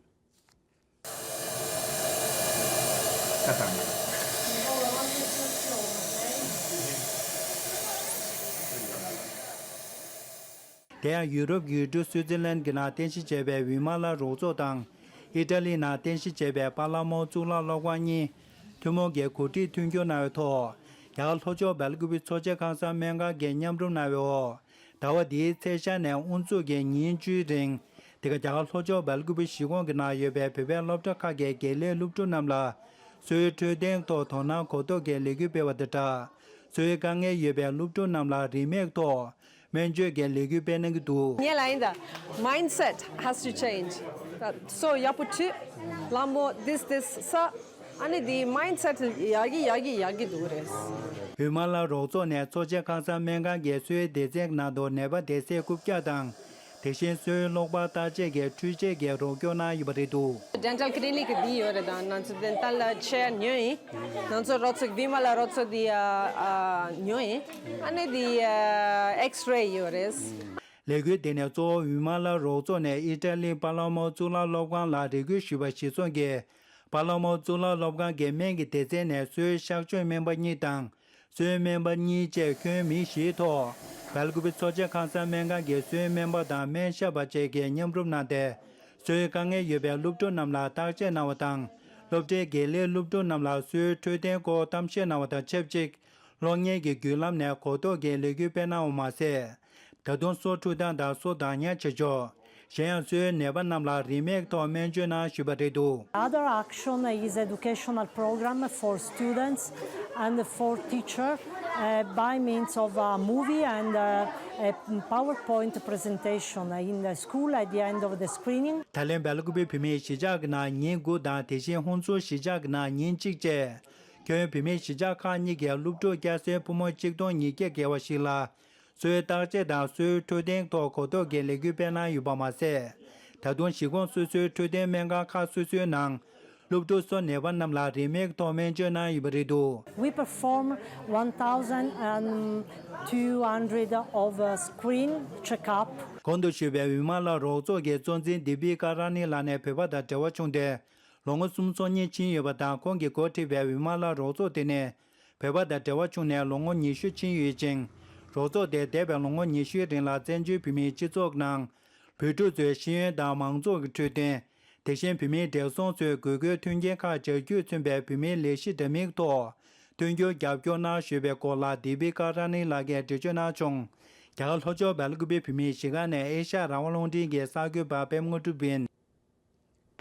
དེ་ཡང་ཡུ་རོབ་ཡུལ་གྲུ་སུའུ་ཙི་ལན་གྱི་ནང་རྟེན་གཞི་བྱས་པའི་ཝི་མ་ལ་རོགས་ཚོགས་དང་། ཨི་ཊ་ལིའི་ནང་རྟེན་གཞི་བྱས་པའི་པ་ལ་མོ་གཙུག་ལག་སློབ་ཁང་གཉིས་ཐུན་མོང་གི་གོ་སྒྲིག་མཐུན་འགྱུར་གནང་བའི་ཐོག་རྒྱ་གར་ལྷོ་ཕྱོགས་སྦེལ་ཀུ་པེ་ཚོགས་ཆེན་ཁང་གསར་སྨན་ཁང་གིས་མཉམ་རུབ་གནང་བའི་འོག་ཟླ་བ་འདིའི་ཚེས་ཤར་ནས་དབུ་འཛུགས་ཀྱིས་ཉིན་བཅུའི་རིང་དེ་ག་རྒྱ་གར་ལྷོ་ཕྱོགས་སྦེལ་ཀུ་པེ་གཞིས་ཁོངས་ཀྱི་ནང་ཡོད་པའི་བོད་པའི་སློབ་གྲྭ་ཁག་གི་དགེ་ལས་སློབ་ཕྲུག་རྣམས་ལ་སོའི་འཕྲོད་བསྟེན་ཐོག་དོ་སྣང་གོ་རྟོགས་ཀྱི་ལས་འགུལ་སྤེལ་བ་དང་སྦྲགས། སོའི་དཀའ་ངལ་ཡོད་པའི་སློབ་ཕྲུག་རྣམས་ལ་རིན་མེད་ཐོག་སྨན་བཅོས་ཀྱི་ལས་འགུལ་སྤེལ་གནང་གི་འདུག་ངས་ལ་ཡིན་ད། Mindset has to change. སོ་ཡག་པོ་ཁྲིད། ལམ་མོ་this this ས། ཨ་ནི་དེའི་mindset ཡག་གི་ཡག་གི་ཡག་གི་འདུག་རེད། ཝི་མ་ལ་རོགས་ཚོགས་ནས་ཚོགས་ཆེན་ཁང་གསར་སྨན་ཁང་གིས་སོའི་སྡེ་ཚན་ནང་དུ་ནད་པ་སྡེ་ཚན་རྐུབ་བཀྱག་དང་། དེ་བཞིན་སོའི་གློག་པར་བརྟག་དཔྱད་ཀྱི་འཕྲུལ་ཆས་ཀྱི་རོགས་སྐྱོར་གནང་ཡོད་པ་རེད་འདུག Dental clinic འདི་ཡོད་རེད་དང་ང་ཚོ་dental chair ཉོས་ཡིན། ང་ཚོ་རོགས་ཚོགས་ཝི་མ་ལ་རོགས་ཚོགས་འདི་ཨ་ཨ་ཉོས་ཡིན། ཨ་ནི་འདི་ཨ་X-ray ཡོད་རེད། ལས་འགུལ་འདི་ནི་གཙོ་བོ་ཝི་མ་ལ་རོགས་ཚོགས་ནས་ཨི་ཊ་ལི་པ་ལ་མོ་གཙུག་ལག་སློབ་ཁང་ལ་རེ་སྐུལ་ཞུས་པ་གཞིར་བཟུང་གིས་པ་ལ་མོ་གཙུག་ལག་སློབ་ཁང་གི་སྨན་གྱི་སྡེ་ཚན་ནས་སོའི་གཤགས་བཅོས་སྨན་པ་གཉིས་དང་། སོའི་སྨན་པ་གཉིས་བཅས་ཁྱོན་མི་བཞིའི་ཐོག་སྦེལ་ཀུ་པེ་ཚོགས་ཆེན་ཁང་གསར་སྨན་ཁང་གི་སོའི་སྨན་པ་དང་སྨན་ཞབས་པ་བཅས་ཀྱིས་མཉམ་རུབ་གནང་སྟེ། སོའི་དཀའ་ངལ་ཡོད་པའི་སློབ་ཕྲུག་རྣམས་ལ་བརྟག་དཔྱད་གནང་བ་དང་། སློབ་གྲྭའི་དགེ་ལས་སློབ་ཕྲུག་རྣམས་ལ་སོའི་འཕྲོད་བསྟེན་སྐོར་གཏམ་བཤད་གནང་བ་དང་ཆབས་ཅིག་གློག་བརྙན་གྱི་བརྒྱུད་ལམ་ནས་གོ་རྟོགས་ཀྱི་ལས་འགུལ་སྤེལ་གནང་བ་མ་ཟད། ད་དུང་སོ་འཁྲུད་སྟངས་དང་སོ་བདག་ཉར་བྱེད་ཕྱོགས། གཞན་ཡང་སོའི་ནད་པ་རྣམས་ལ་རིན་མེད་ཐོག་སྨན་བཅོས་གནང་ཞུས་པ་རེད་འདུག Other action is educational program for students and for teacher uh, by means of a movie and uh, a PowerPoint presentation in the school at the end of the screening. ད་ལན་སྦེལ་ཀུ་པེ་བུད་མེད་གཞིས་ཆགས་ཀྱི་ནང་ཉིན་དགུ་དང་དེ་བཞིན་ཧུན་སུར་གཞིས་ཆགས་ཀྱི་ནང་ཉིན་གཅིག་བཅས། ཁྱོན་བུད་མེད་གཞིས་ཆགས་ཁག་གཉིས་ཀྱི་སློབ་ཕྲུག་སྐྱ་སེར་ཕོ་མོ་གཅིག་སྟོང་ཉིས་བརྒྱ་བརྒལ་བ་ཞིག་ལ། སོའི་བརྟག་དཔྱད་དང་སོའི་འཕྲོད་བསྟེན་ཐོག་གོ་རྟོགས་ཀྱི་ལས་འགུལ་སྤེལ་གནང་ཡོད་པ་མ་ཟད། ད་དུང་གཞིས་ཁོངས་སོ་སོའི་འཕྲོད་བསྟེན་སྨན་ཁང་ཁག་སོ་སོའི་ནང་སློབ་ཕྲུག་སོ་ནད་པ་རྣམས་ལ་རིན་མེད་ཐོག་སྨན་བཅོས་གནང་ཡོད་པ་རེད་འདུག We perform one thousand two hundred of uh, screen checkup. གོང་དུ་ཞུས་པའི་ཝི་མ་ལ་རོགས་ཚོགས་ཀྱི་གཙོ་འཛིན་དི་པི་ཀ་ར་ནི་ལགས་ནས་བོད་པ་དང་འབྲེལ་བ་བྱུང་སྟེ། ལོ་ངོ་གསུམ་སོ་གཉིས་ཕྱིན་ཡོད་པ་དང་ཁོང་གིས་འགོ་ཁྲིད་པའི་ཝི་མ་ལ་རོགས་ཚོགས་དེ་ནི། བོད་པ་དང་འབྲེལ་བ་བྱུང་ནས་ལོ་ངོ་ཉི་ཤུ་ཕྱིན་ཡོད་ཅིང་། རོགས་ཚོགས་དེས་འདས་པའི་ལོ་ངོ་ཉི་ཤུའི་རིང་ལ་བཙན་བྱོལ་བོད་མིའི་སྤྱི་ཚོགས་ནང་། བོད་ཕྲུག་ཚོའི་ཤེས་ཡོན་དང་མང་གཙོ་གི་འཕྲོད་བསྟེན། དེ་བཞིན་བོད་མིའི་བགྲེས་སོང་ཚོས་དགོས་མཁོའི་མཐུན་རྐྱེན་ཁག་སྦྱར་རྒྱུས་མཚོན་པའི་བོད་མིའི་ལས་གཞི་འདྲ་མིན་ཐོག་མཐུན་འགྱུར་རྒྱབ་སྐྱོར་གནང་ཞུས་པའི་སྐོར་ལ་དི་པི་ཀ་ར་ནི་ལགས་ཀྱིས་འགྲེལ་བརྗོད་གནང་བྱུང་། རྒྱ་གར་ལྷོ་ཕྱོགས་སྦེལ་ཀུ་པེ་བོད་མིའི་གཞིས་ཀ་ནས་ཨེ་ཤ་ཡ་རང་དབང་རླུང་འཕྲིན་གྱི་གསར་འགོད་པ་པད་མ་དངོས་གྲུབ་ཡིན།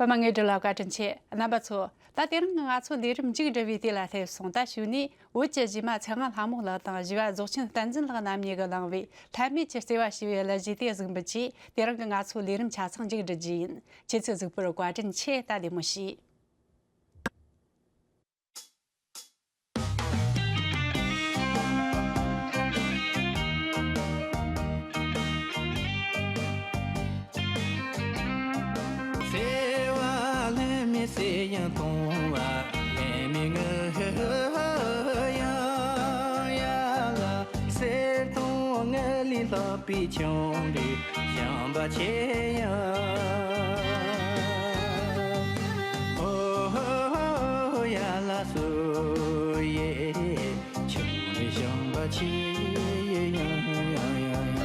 པད་མ་དངོས་གྲུབ་ལགས་བཀའ་དྲིན་ཆེ། རྣམ་པ་ཚོ། ད་དེ་རིང་ང་ཚོ་ལས་རིམ་མཇུག་སྒྲིལ་བའི་དུས་ལ་སླེབས་སོང་། ད་གཞུག་ནས་བོད་ཀྱི་གཞས་མ་ཚེ་དབང་ལྷ་མོ་ལགས་དང་གཞས་པ་རྫོགས་ཆེན་བསྟན་འཛིན་ལགས་རྣམ་གཉིས་ཀྱིས་བླངས་པའི་ལྷད་མེད་ཀྱི་བརྩེ་བ་ཞེས་པའི་གླུ་གཞས་དེ་གཟིགས་འབུལ་གྱིས་དེ་རིང་གི་ང་ཚོའི་ལས་རིམ་ཆ་ཚང་མཇུག་སྒྲིལ་རྒྱུ་ཡིན། ཁྱེད་ཚོས་གཟིགས་པར་བཀའ་དྲིན་ཆེ། ད་བདེ་མོ་བྱོས། བརྩེ་བ་ལྷད་མེད་གསེར་ཡང་གཏོང་བ་ལྷད་མེད་ངུ་ཡང་ཡ་ལ་གསེར་གཏོང་ངུ་ལས་ལྷག་པའི་ཆུང་འདྲིས་བྱམས་པ་ཆེ་ཡང་ཨོ་ཡ་ལ་སོ་ཡེ། ཆུང་རེ་བྱམས་པ་ཆེ་ཡང་ཡང་ཡང་ཡང་།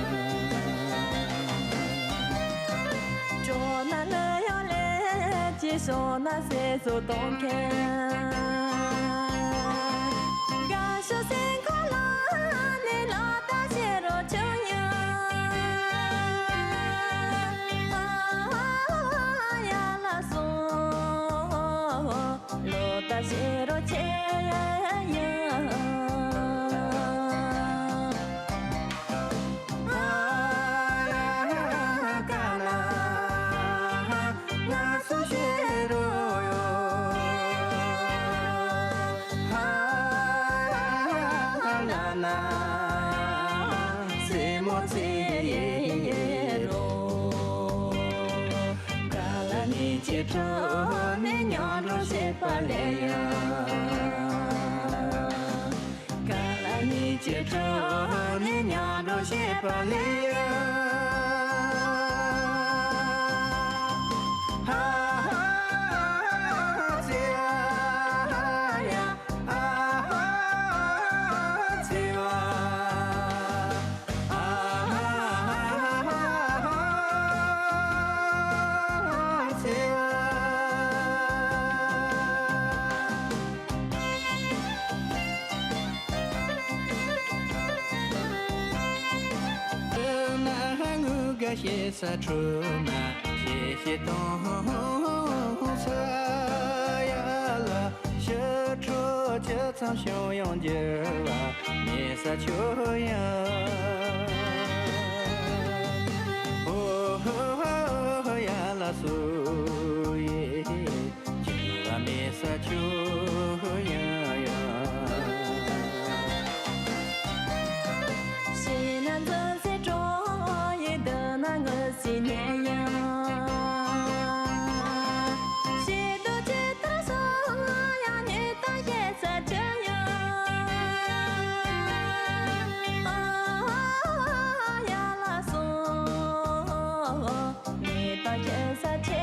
ཅོ་ན་ལ་ཡོ་ལེ་ཅི་སོ་ན་སེ་སོ་གཏོང་མཁན། དགའ་ཤོས་སེ་ཁོ་ལ་ནི་ལོ་ད་ཤེ་རོ་ཆུང་ཡང་ཡ་ལ་སོ། ལོ་ད་ཤེ་རོ་ཆེ་ཡ་ཡ། ཨ་ཡ་ཀ་ན་ང་སུ་ཤེ་རོ་ཡོ། ཨ་ལ་ན་སེ་མོ་ཚེ་ཡེ་རོ། ཀ་ལ་ནི་ཅི་ཁྲོ་ནི་ཉོ་འགྲོ་ཤེས་པ་ལེ་ཡ། ཀ་ལ་ནི་ཅི་ཁྲོ་ནི་ཉོ་འགྲོ་ཤེས་པ་ལེ་ཡ། ཧ་ཧ་ཧ་ཧ་ཚེ་ཡ། ཤེས་ས་ཁྲོད་ན་ཤེས་ཤེས་གཏོང་ས་ཡ་ལ། ཕྱི་དྲོ་ཇི་ཙམ་བྱུང་ཡང་འགྱུར་བ་མེད་ས་ཆོས་དབྱིངས། ཨོ་ཧོ་ཧོ་ཧོ་ཡ་ལ་སོ་ཡེ། འགྱུར་བ་མེད་ས་ཆོས་དབྱིངས་ཡ། ཤེས་ན་འཛིན་སའི་གྲོགས་ཡིན་འདི་ན་ངོ་ཤེས་ཉན་ཡང་། ཤེས་འདོད་ཇི་ལྟར་སོང་ཡང་ཉེས་དང་ཤེས་ས་ཆོས་དབྱིངས། ཨ་ཡ་ལ་སོ། ཉེས་དང་ཤེས་ས་ཆོས་